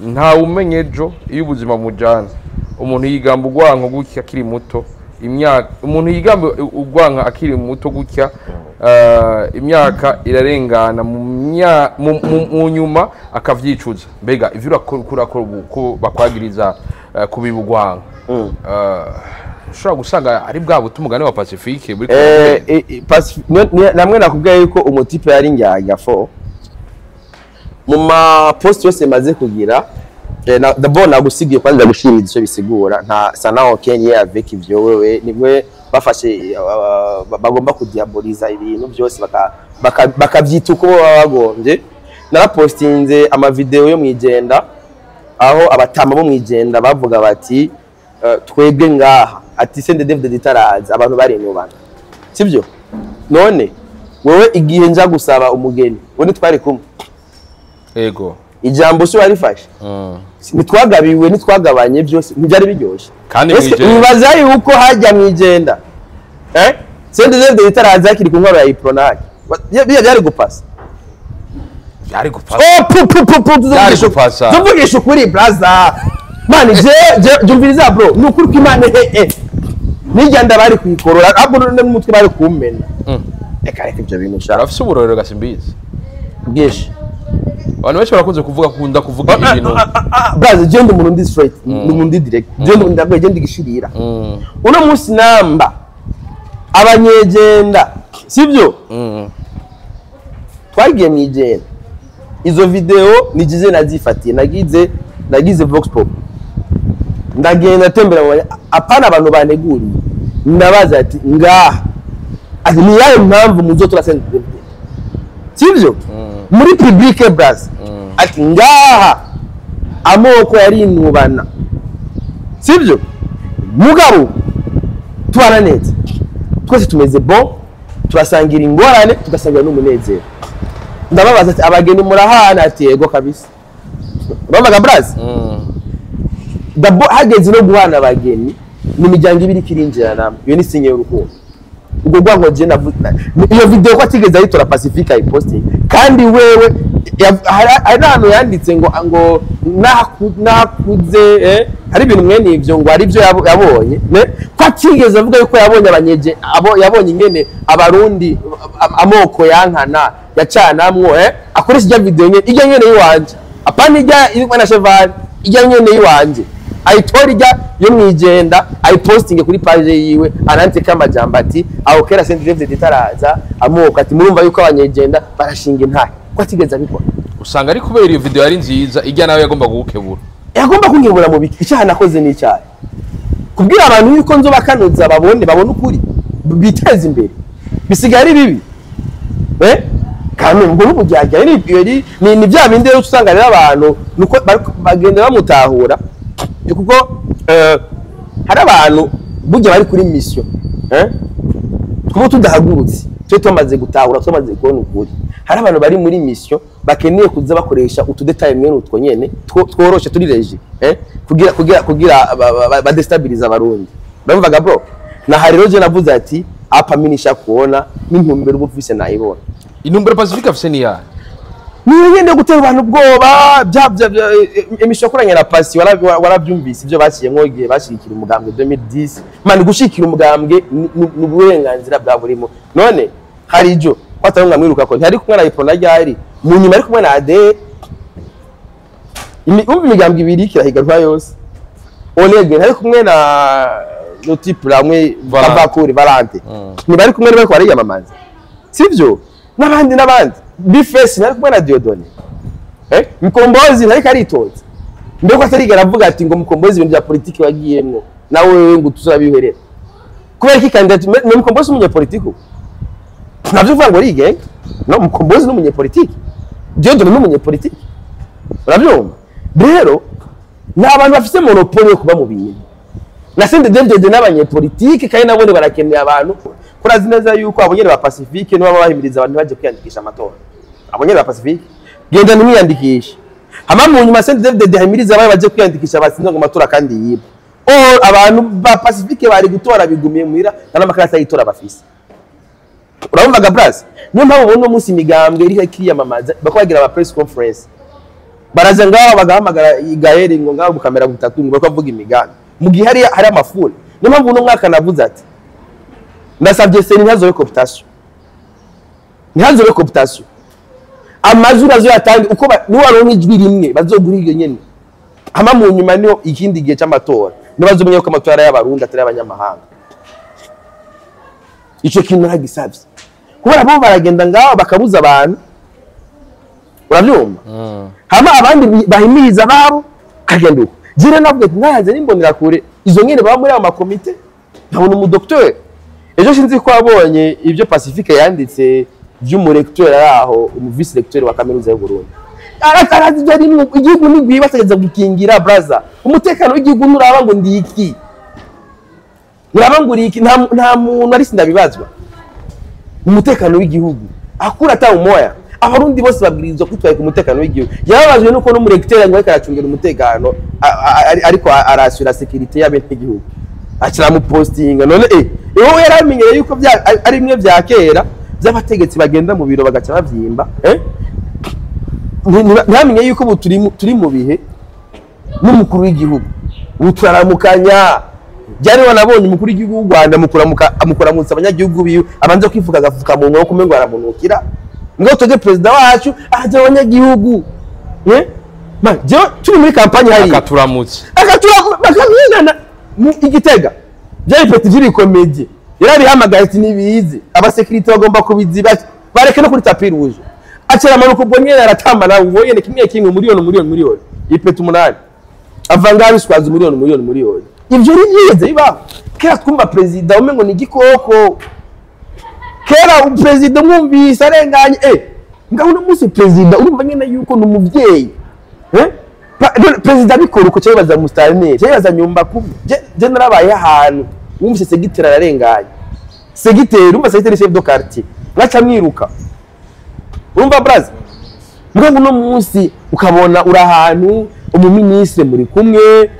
ntawe umenye ejo iyo ubuzima bujana. Umuntu yigamba urwanko gutya akiri muto, imyaka umuntu yigamba urwanko akiri muto gutya, imyaka irarengana mu nyuma akavyicuza." Mbega ivyo urakora ubu ko bakwagiriza kubiba urwanko, ushobora gusanga ari bwa buto umugani wa Pacifique buri Namwe nakubwiye yuko umutipe yari njyajya fo mu ma post yose maze kugira. D'abord nagusigiye kwanza gushimira icyo bisigura nta ça n'a aucun lien avec ivyo wewe nimwe bafashe, bagomba kudiaboliza ibintu byose bakabyita uko baba bagombye. Narapostinze ama video yo mwijenda, aho abatama bo mwijenda bavuga bati twebwe ngaha, ati CNDD-FDD itaraza abantu barinubana, sibyo? None wewe igihe nja gusaba umugeni, we ntitwari kumwe? Ego. Ijambo si warifashe? Ntitwagabiwe, ntitwagabanye byose, ntibyari biryoshye? Kandi Ese mwijenda. wibaza yuko hajya mwijenda, CNDD-FDD itaraza hakiri ku ntwaro ya Uprona, biya byari gupasa? Byari gupasa. Oh, pu pu pu pu. Byari gupasa. Tuvugisha ukuri, braza. Man, je jumviriza, bro, ni ukuri kw'Imana, nijya ndabari kuyikorora ahubwo n'umutwe bari kumena. Reka reka, ibyo bintu ushaka. Arafise uburorero gasimbizi. Bwinshi. Abantu benshi barakunze kuvuga, kunda kuvuga ibintu. Braza, je ndi umuntu ndi straight, ndi umuntu ndi direct, je ndi ndagoye, je ndi gishirira. Uno munsi namba abanyegenda, sibyo? Twagiye mwijenda, izo video nigize nazifatiye, nagize vox pop, ndagenda tembera apana abantu baneguriye, ndabaza ati ngaha, ati ni yayo mpamvu muzotora CNDD-FDD, sibyo? Muri public, bras, ati ngaha amoko yarinubana, sibyo? Mugabo tubana neza twese, tumeze bon, turasangira ingorane, tugasangira n'umunezero. Ndababaza ati abageni murahana? Ati yego kabisa. Urumvaga, bras? D'abord hageze no guhana abageni. Ni imiryango ibiri ikirinjira, iyo ni signe y'urukundo. Ubwo rwango je iyo video ko atigeze ayitora Pacifique ayiposting, kandi wewe hari n'ahantu yanditse ngo nakuze, hari ibintu mwene ivyo, ngo ari byo yabonye, ko atigeze avuga yuko yabonye abanyeje abo, yabonye ingene Abarundi amoko yankana yacanamwo, akoresha ijya video nyene, ijya nyene yiwanje, apana ijya iri kumwe na Cheval, ijya nyene yiwanje, ayitora ijya yo mwijenda, ayipostinge kuri page yiwe, anandika amajambo ati aho kera CNDD-FDD itaraza amoko, ati murumva yuko abanyegenda barashinga intahe, ko atigeze abikora. Usanga ari kubera iyo video yari nziza, ijya nawe yagomba kugukebura. Yagomba kunkebura mu biki? Icyaha nakoze ni icyaha kubwira abantu yuko nzo bakanoza, babone ukuri, biteze imbere, bisigaye ari bibi, kandi ubwo n'ubujyajya ni bya bindi rero usanga rero abantu nuko bagenda bamutahura, kuko hari abantu burya bari kuri mission, twaba tudahagurutse twe tumaze gutahura, tumaze kubona ukuri. Hari abantu bari muri mission bakeneye kuza bakoresha utudétails mwene utwo nyene tworoshe turi léger, kugira badestabilize Abarundi. Urumvaga bro, na hari rero je navuze ati apa minisha kuona n'intumbero uba ufise nayibona. Intumbero Pacifique afise ni yahe? Niyo nyene yo gutera abantu ubwoba. Bya émission yakoranye na Pasi, warabyumvise ibyo bashyiyemo igihe bashyigikira umugambwe 2010. Man, gushikira umugambwe ni uburenganzira bwa burimo. None hari ijo ko atari mwiruka ko ntari kumwe na Ipona ryari mu nyuma ari kumwe na ADE. Umva, imigambwe ibiri kirahiganwa yose. Oleg ntari kumwe na no type ramwe. Valante. Kavakuri Valante ntibari kumwe, bariko bariyamamaza, sivyo? N'abandi n'abandi, Bface ntari kumwe na Dieudonné, Mkombozi ntariko aritoza. Mbega ko atarigera avuga ati ngo Mkombozi, ibintu bya politiki wagiyemwo nawe wewe ngo tuzabiherera kubera iki? Candidat ni Mkombozi, umunyepolitiki navyo uvuga ngo arigenga. No Mkombozi ni umunyepolitiki, Dieudonné ni umunyepolitiki, urabyumva? Rero ni abantu bafise monopole yo kuba mu bintu na CNDD-FDD n'abanyepolitike, kandi nabone barakeneye abantu. Kurazi neza yuko abo nyene ba Pacifique nibo baba bahimiriza abantu baje kwiyandikisha amatora. Abo nyene ba Pacifique, genda nimwiyandikishe, hama mu nyuma CNDD-FDD himiriza abaye baje kwiyandikisha, batsinze ngo amatora kandi yibwe. Or abantu ba Pacifique bari gutora bigumiye muhira, nta n'amakarata y'itora bafise. Urumvaga bras, niyo mpamvu ubona umunsi imigambwe iri kwiyamamaza bako bagira ama press conference, baraza ngaho bagahamagara Gaël ngo ngaho bukamera butatu, ngo bako bavuga imigambi mu gihe hari amafuri. Niyo mpamvu uno mwaka navuze ati ndasabye CENI ntihazobe cooptation, ntihazobe cooptation, amajwi bazoyatange uko niwaronka ijwi rimwe bazogura iryo nyene. Hama mu nyuma niyo ikindi gihe c'amatora nibazomenya ko amatora ari ay'Abarundi atari ay'abanyamahanga. Ico kintu naragisavye kubera bo baragenda ngaho bakabuza abantu, uravyumva? Hama abandi bahimiriza ababo kagenda uko. Jire navuga ati naze nimbonera kure izo nyene baba muri ayo makomite, nkabona umudokiteri ejo, sinzi ko wabonye ibyo Pacifique yanditse by'umurecteur ari aho, umu vice recteur wa kaminuza y'u Burundi. Arazi ibyo arimwo. Igihugu nigwiye bategeza gukingira braza umutekano w'igihugu. Nuraba ngo ndiki, nuraba ngo uri iki, nta muntu ari sindabibazwa umutekano w'igihugu akura ata umoya. Abarundi bose babwirizwa kwitwararika umutekano w'igihugu. Yababajwe nuko n'umurecteur ngo ariko aracungira umutekano, ariko arasura sécurité y'abenegihugu, aciramupostinga. None wowe yaramenyereye yuko ari bimwe vya kera by'abategetsi bagenda mu biro bagaca bavyimba, ntamenye yuko ubu turi mu bihe n'umukuru w'igihugu ubu turaramukanya. Byari wanabonye umukuru w'igihugu w'u Rwanda mukuramuka, amukuramutsa abanyagihugu biwe, abanza kwifuka agafukamunwa wo kumengo aramunukira ngo toge. Perezida wacu araja abanyagihugu, Man, jewe turi muri campagne hariya akaturamutse. Akatura bakamwinana mu Igitega, byari peti vy'ibicomédie. Yarabihamagaye ati nibize abasécurité bagomba kubiziba, bareke no kuri tapis rouge. Acera amanuka ubwo nyene, aratambana ubwo nyene, kimwe kimwe, miliyoni, miliyoni, miliyoni, ipeti 8, ava ngaho biswaza miliyoni, miliyoni, miliyoni. Ivyo ntibyigeze bibaho kera. Twumva perezida umengo ni igikoko. Kera perezida umwumvise arenganye, ngaho uno munsi perezida urumva nyene yuko ni umuvyeyi. None perezida abikora uko, cyo baza musitanteri, cyo baza nyumba kumi. Je narabaye ahantu wumvise segiteri ararenganye, segiteri, urumva segiteri, chef de quartier, mwaca mwiruka, urumva braza. Mbwa uno munsi ukabona uri ahantu Umuminisitiri muri kumwe,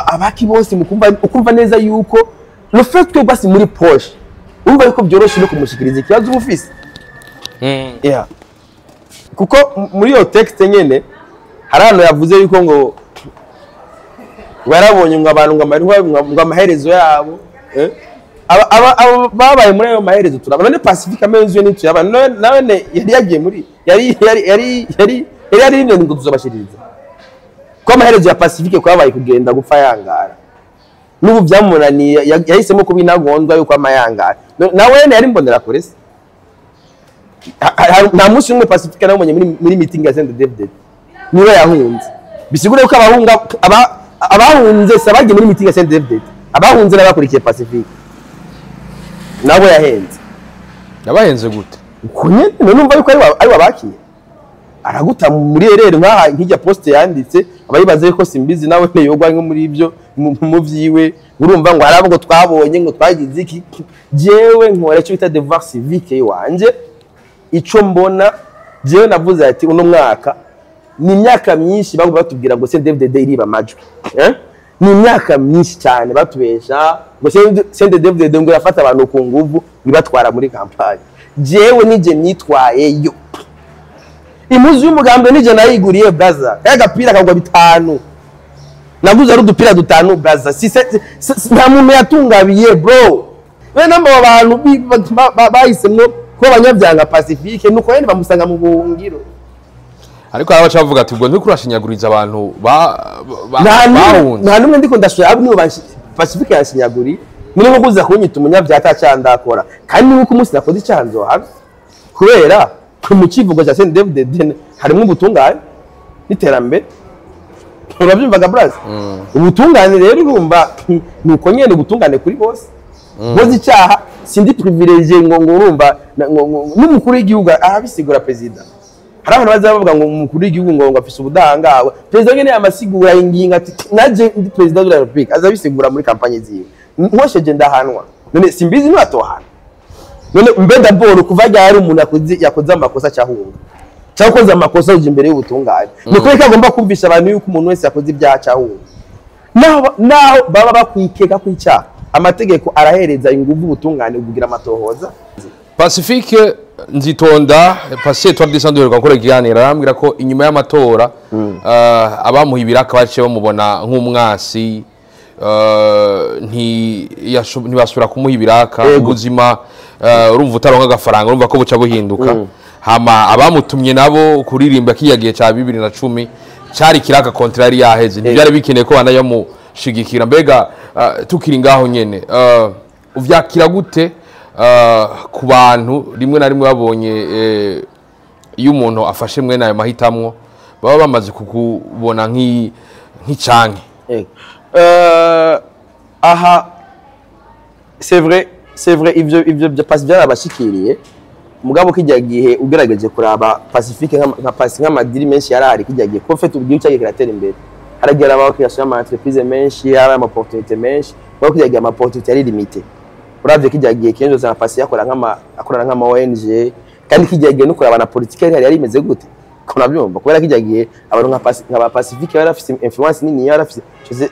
abaki bose mukumva, ukumva neza yuko le fait que basi muri poche, urumva yuko byoroshe no kumushikiriza ikibazo uba ufise. Yeah. Kuko muri iyo texte nyene hari ahantu yavuze yuko ngo warabonye ngo abantu ngo amaherezo yabo, eh? Aba babaye muri ayo maherezo turabona. None Pacifique amezi yo nituyabana none nawe yari yagiye muri yari ngo tuzobashiririza ko amaherezo ya Pacifique kwabaye kugenda gupfa yangara. N'ubu byamunaniye, yahisemo kuba intagondwa yuko amayangara nawe yari mbonera kure se. Nta munsi umwe Pacifique namubonye muri meeting ya CNDD-FDD, niwe yahunze. Bisigure ko abahunga abahunze se abagiye muri meeting ya CNDD-FDD, abahunze n'abakurikiye Pacifique nabo yahenze. Yabahenze gute? Uko nyene numva yuko ari wabakiye araguta muri erere nkaha nk'ijya poste yanditse abayibaze yuko Simbizi nawe ntiyogwa nko muri ibyo mu vyiwe. Urumva ngo harabo ngo twabonye ngo twagize iki. Jewe nkora icyo bita devoir civique wanje, ico mbona jewe navuze ati uno mwaka ni imyaka myinshi bagomba batubwira ngo CNDD-FDD iriba amajwi, Ni imyaka myinshi cyane batubesha ngo CNDD-FDD ngo irafata abantu ku nguvu ibatwara muri campagne. Jewe nije nitwayeyo impuzu y'umugambwe, nije nayiguriye braza, kaya gapira kagwa 5, naguze ari udupira 5 braza. Si nta muntu yatungabiye bro. We namba abantu bahisemwo ko abanyabyanga Pacifique nuko yene bamusanga mu buhungiro. Ariko arabaca bavuga ati ubwo ntikurashinyaguriza abantu bahunze. Nta numwe ndiko ndashoya abo nibo Pacifique yashinyaguri ni nko kuza kunyita umunyabyaha atacandakora, kandi nuko umunsi nakoze icyanzo hano kubera mu kivugo cya CNDD-FDD harimo ubutungane n'iterambere. Urabyumvaga braza? Ubutungane rero urumva nuko nyene ubutungane kuri bose. Bozi icyaha sindi privilégié ngo urumva n'umukuru w'igihugu arabisigura president. Hari abantu baza bavuga ngo umukuru w'igihugu ngo afise ubudahangarwa. President nyene amasigura ingingo ati naje ndi president de la République, azabisigura muri campagne ziwe. Nkosheje ndahanwa. None Simbizi ntatohana. None mbe d'abord kuva ryari umuntu yakoze amakosa cyahunga cyangwa koze amakosa uje imbere y'ubutungane, niko reka agomba kumvisha abantu yuko umuntu wese yakoze ibyaha cyahunga. Naho baba bakwikeka kwicyaha, amategeko arahereza inguvu ubutungane kugira amatohoza. Pacifique Nzitonda Pacifique twari dusanzwe gukora ikiganiro, arambwira ko inyuma y'amatora abamuha ibiraka baciye bamubona nk'umwasi, ntibasubira kumuha ibiraka. Ubuzima urumva utaronka agafaranga urumva ko buca buhinduka. Hama abamutumye nabo kuririmba kiyagiye ca 2010 cari kiraka contraire yaheze, ntibyari bikeneye ko banayamushigikira. Mbega tukiri ngaho nyene, uvyakira gute ku bantu rimwe na rimwe babonye iyo umuntu afashe mwene ayo mahitamwo baba bamaze kukubona nk'icanke? Aha c'est vrai ivyo bya byarabashikiriye. Mugabo kijya gihe ugerageje kuraba Pacifique nka Pacifique nk'amadiri menshi yarari kijya gihe ko fait ubwiye cyagiye kiratera imbere, haragira aba création y'ama entreprise menshi, yaba ama opportunité menshi, kuko kijya gihe ama opportunité yari limité. Uravye kijya gihe kenjo za Pacifique akora nk'ama akorana nk'ama ONG, kandi kijya gihe no kuraba na politique yari imeze gute ko nabyumva, kubera kijya gihe abantu nka Pacifique yari afise influence nini, yari afise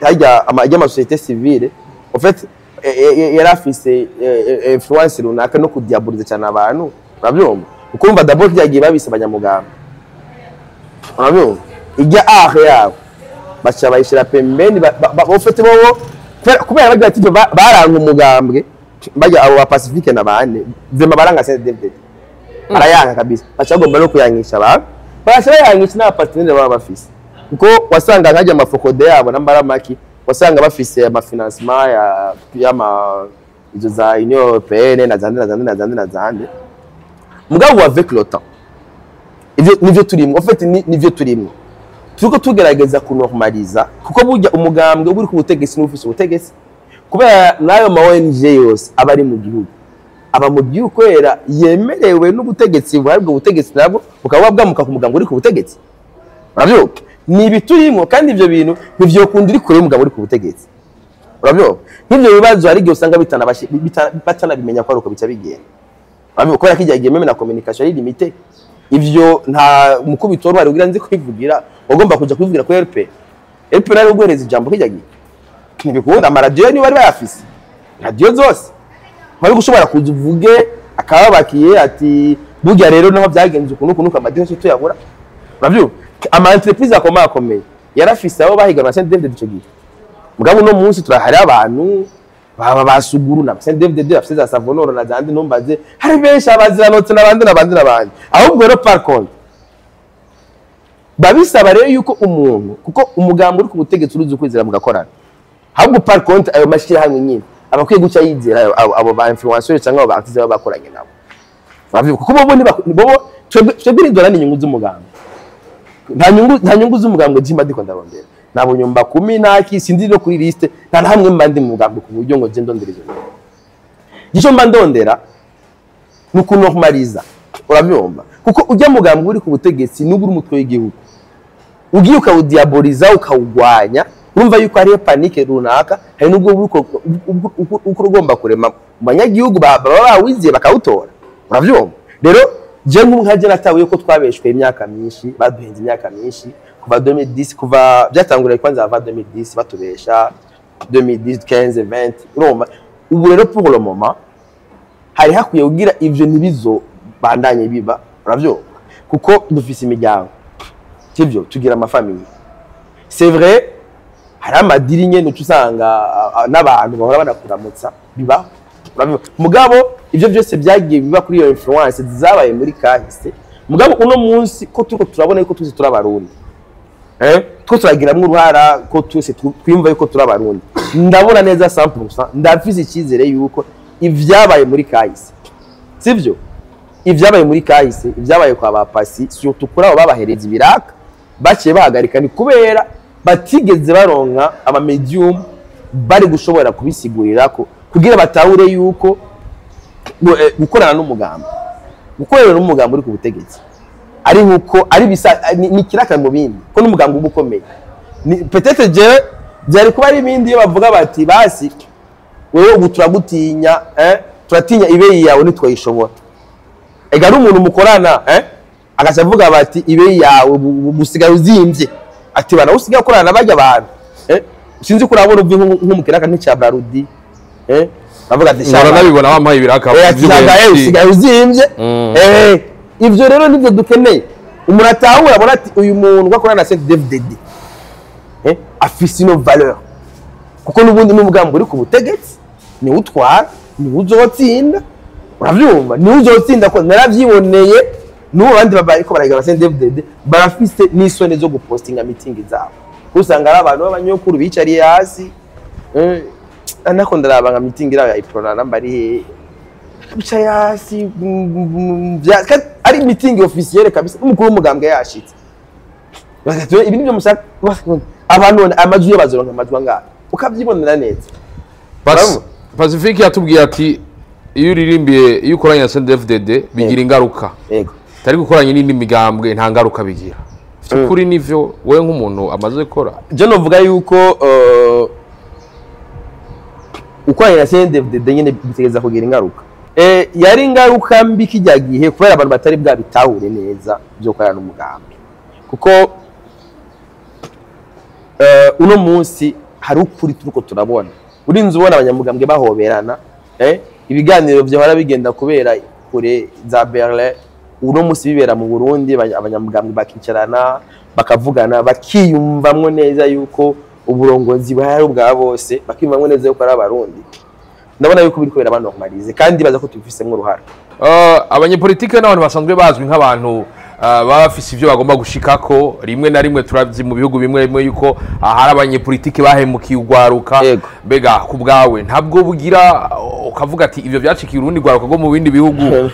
hajya ama société civile en fait yari afise influence runaka no kudiaboliza cyane abantu. Urabyumva ukumva d'abord kijya gihe babise abanyamugamba, urabyumva ijya ahe yabo baca bayishira pembeni bafite bobo kubera bagira ati baranga umugambwe bajya abo ba Pacifique na bane vema baranga CNDD-FDD arayanga kabisa, baca bagomba no kuyangisha abantu, baca bayangisha n'aba partenaire baba bafise, kuko wasanga nkajya amafokode yabo n'ambaramaki wasanga bafise ama financement ya y'ama izo za Union Européenne na zande na zande na zande na zande. Mugabo avec le temps ivyo nivyo turimo en fait nivyo turimo turiko tugerageza kunormaliza, kuko burya umugambwe uri ku butegetsi n'ufise ubutegetsi, kubera nayo ma ONG yose abari mu gihugu aba mu gihugu kwera yemerewe n'ubutegetsi bwabwo, ubutegetsi nabwo bukaba bwamuka ku mugambwe uri ku butegetsi. Urabyumva ni ibiturimo, kandi ivyo bintu nivyo kunda uri kure y'umugambwe uri ku butegetsi. Urabyumva nk'ivyo bibazo hari igihe usanga batanabimenya ko ari uko bica bigenda. Urabyumva kubera ko igihe meme na communication ari limité, ivyo nta mukubito wari ugira nzi kwivugira. Ugomba kuja kubivugira kuri RP. RP nari guhereza ijambo kijya gihe ntibikunda. Amaradiyo niba bari bayafise, radiyo zose bari gushobora kuza uvuge akababakiye ati burya rero naho byagenze ukuntu ukuntu, amadini yose tuyabura. Uravyumva, ama entreprise akomeye akomeye yarafise abo bahiganwa CNDD-FDD ico gihe. Mugabo uno munsi turahari abantu baba basuguru na CNDD-FDD bafise za Savonoro na zandi ntumbaze, hari benshi abaziranotse n'abandi n'abandi n'abandi. Ahubwo rero par contre babisaba rero yuko umuntu, kuko umugambi uri ku butegetsi uruzi ukwizera mugakorana, ahubwo par contre ayo mashyirahamwe nyine aba akwiye guca yizera abo ba influenceurs cyangwa abo ba artistes baba bakoranye nabo. Uravyumva? Kuko bobo bobo twebwe ntidorana inyungu z'umugambi, nta nyungu z'umugambi jimba ndiko ndarondera, nta nyumba kumi naki, sindi no kuri liste, nta na hamwe mba ndi mu mugambi ku buryo ngo je ndondera izo nyungu. Ico mba ndondera ni ukunormaliza, urabyumva, kuko ujya mugambi uri ku butegetsi n'ubwo uri umutwe w'igihugu, ugiye ukawudiaboliza, ukawugwanya, urumva yuko hariyo panique runaka, hari n'ubwo uko ugomba kurema mu banyagihugu baba bawiziye bakawutora, urabyumva. Rero je nk'ubu natawe yuko twabeshwe imyaka myinshi, baduhenze imyaka myinshi kuva 2010, kuva byatanguriye kwanza ava 2010 batubesha 2010, 15, 20, urumva. Ubu rero pour le moment hari hakwiye kugira ivyo ntibizo bandanye biba, uravyumva, kuko dufise imiryango, sivyo? Tugira ama familles. C'est vrai, hari ama deal nyene uca usanga n'abantu bahora banakuramutsa bibaho, uravyumva. Mugabo ivyo byose byagiye biba kuri iyo influence zabaye muri kahise. Mugabo uno munsi ko turiko turabona yuko tuzi turi Abarundi, two turagiramwo uruhara, ko twese twiyumva yuko turi Abarundi, ndabona neza 100%, ndafise icyizere yuko ivyabaye muri kahise, sivyo, ivyabaye muri kahise, ivyabaye kwa ba pasi, surtout kuri abo babahereza ibiraka baciye bahagarika, ni kubera batigeze baronka ama médium bari gushobora kubisigurirako kugira batahure yuko gukorana n'umugambi uri ku butegetsi ari nkuko ari bisa ni kiraka mu bindi, ko n'umugambi uba ukomeye. Ni peut-être jewe byari kuba ari ibindi iyo bavuga bati basi wewe ubu turagutinya, turatinya ibeyi yawe ntitwayishobora. Ega ari umuntu mukorana, agaca avuga bati ibeyi yawe ubu usigaye uzimvye, ati bana usigaye ukorana n'abajya abantu, sinzi ko urabona uvuye nko mu kiraka nk'icya Brarudi, bavuga ati Nkora nabibona wampaye ibiraka. Ati shanga, usigaye uzimvye. Ivyo rero nivyo dukeneye, umuntu atahura abona ati uyu muntu akorana na CNDD-FDD afise ino valeur, kuko n'ubundi n'umugambi uri ku butegetsi niwe utwara, niwe uzotsinda, uravyumva, niwe uzotsinda, ko naravyiboneye n'ubu abandi bariko barahiga CNDD-FDD barafise n'isoni zo gupostinga meeting zabo, usanga ari abantu b'abanyokuru bicariye hasi, nako ndaraba nka meeting yabo ya Uprona namba ari hehe, bicaye hasi, kandi ari meeting officielle kabisa, n'umukuru w'umugambwe yashitse. Bagati ibi nibyo mushaka abantu none amajwi bazoronka amajwi angahe? Ukavyibonera neza. Urabona? Pacifique yatubwiye ati iyo uririmbiye, iyo ukoranye na CNDD-FDD bigira ingaruka, tari gukoranye n'indi migambwe nta ngaruka bigira. Ukuri nivyo wowe nk'umuntu amaze gukora? Je novuga yuko ukoranye na CNDD-FDD nyene bitegereza kugira ingaruka. Yari ingaruka mbi kijya gihe kubera abantu batari bwabitahure neza byo gukorana n'umugambi, kuko uno munsi hari ukuri turiko turabona, urinze ubona abanyamugambwe bahoberana, ibiganiro vyahora bigenda kubera kure za Berlin, uno munsi bibera mu Burundi, abanyamugambwe bakicarana bakavugana, bakiyumvamwo neza yuko uburongozi buhari ubwa bose, bakiyumvamwo neza yuko ari Abarundi. Ndabona yuko biriko birabanormalize kandi baza ko tubifisemwo uruhara. Abanyepolitike n'abantu basanzwe bazwi nk'abantu baba bafise ivyo bagomba gushikako. Rimwe na rimwe turavye mu bihugu bimwe bimwe yuko hari abanyepolitike bahemukiye urwaruka. Mbega ku bwawe ntabwo bugira ukavuga ati ivyo vyacikiye urundi rwaruka rwo mu bindi bihugu,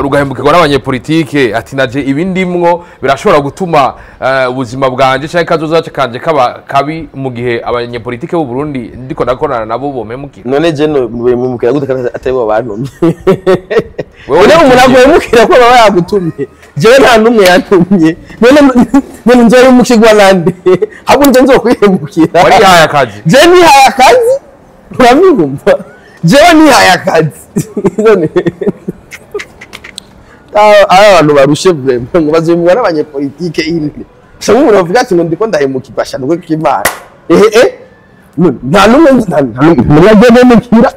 rugahemukirwa n'abanyepolitike, ati naje ibindimwo birashobora gutuma ubuzima bwanje canke kazoza kanje kaba kabi mu gihe abanyepolitike b'u Burundi ndiko ndakorana nabo bomemukira? None je no bemukira gute kandi atari bo bantumye? Wewe None umuntu aguhemukira ko baba yagutumye? Jewe nta n'umwe yantumye. None nzohemukirwa nande? Ahubwo nje nzokwihemukira. Warihaye akazi. Je nihaye akazi, urabyumva, jewe nihaye akazi. None ari abantu barushe vraiment ngo bazohemukirwa n'abanyepolitike ine? Sha umuntu bavuga ati ngo ndiko ndahemukirwa, sha nubwo k'Imana, ehe, nta n'umwe, nta n'umwe agiye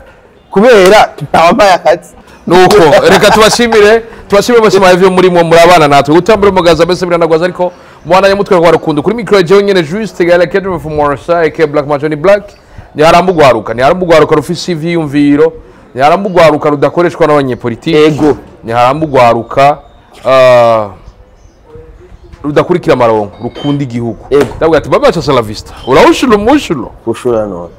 kubera ntawambaye akazi. Nuko reka tubashimire, tubashimire bose mwavyo murimo murabana natwe gutambura umugaza mbese biranagwaza, ariko mwana nyamutwe kwa rukundo kuri micro jewe nyene Juste Gala Kedro from Morsa aka Black Majoni Black. Ntiharambugwaruka, ntiharambugwaruka rufise ivyiyumviro, ntiharambugwaruka rudakoreshwa n'abanyepolitiki. Ntiharambugwaruka rudakurikira amarongo, rukunda igihugu. Ego. Ndavuga ati baba, hasta la vista, urawushulo mushulo. Kushura none.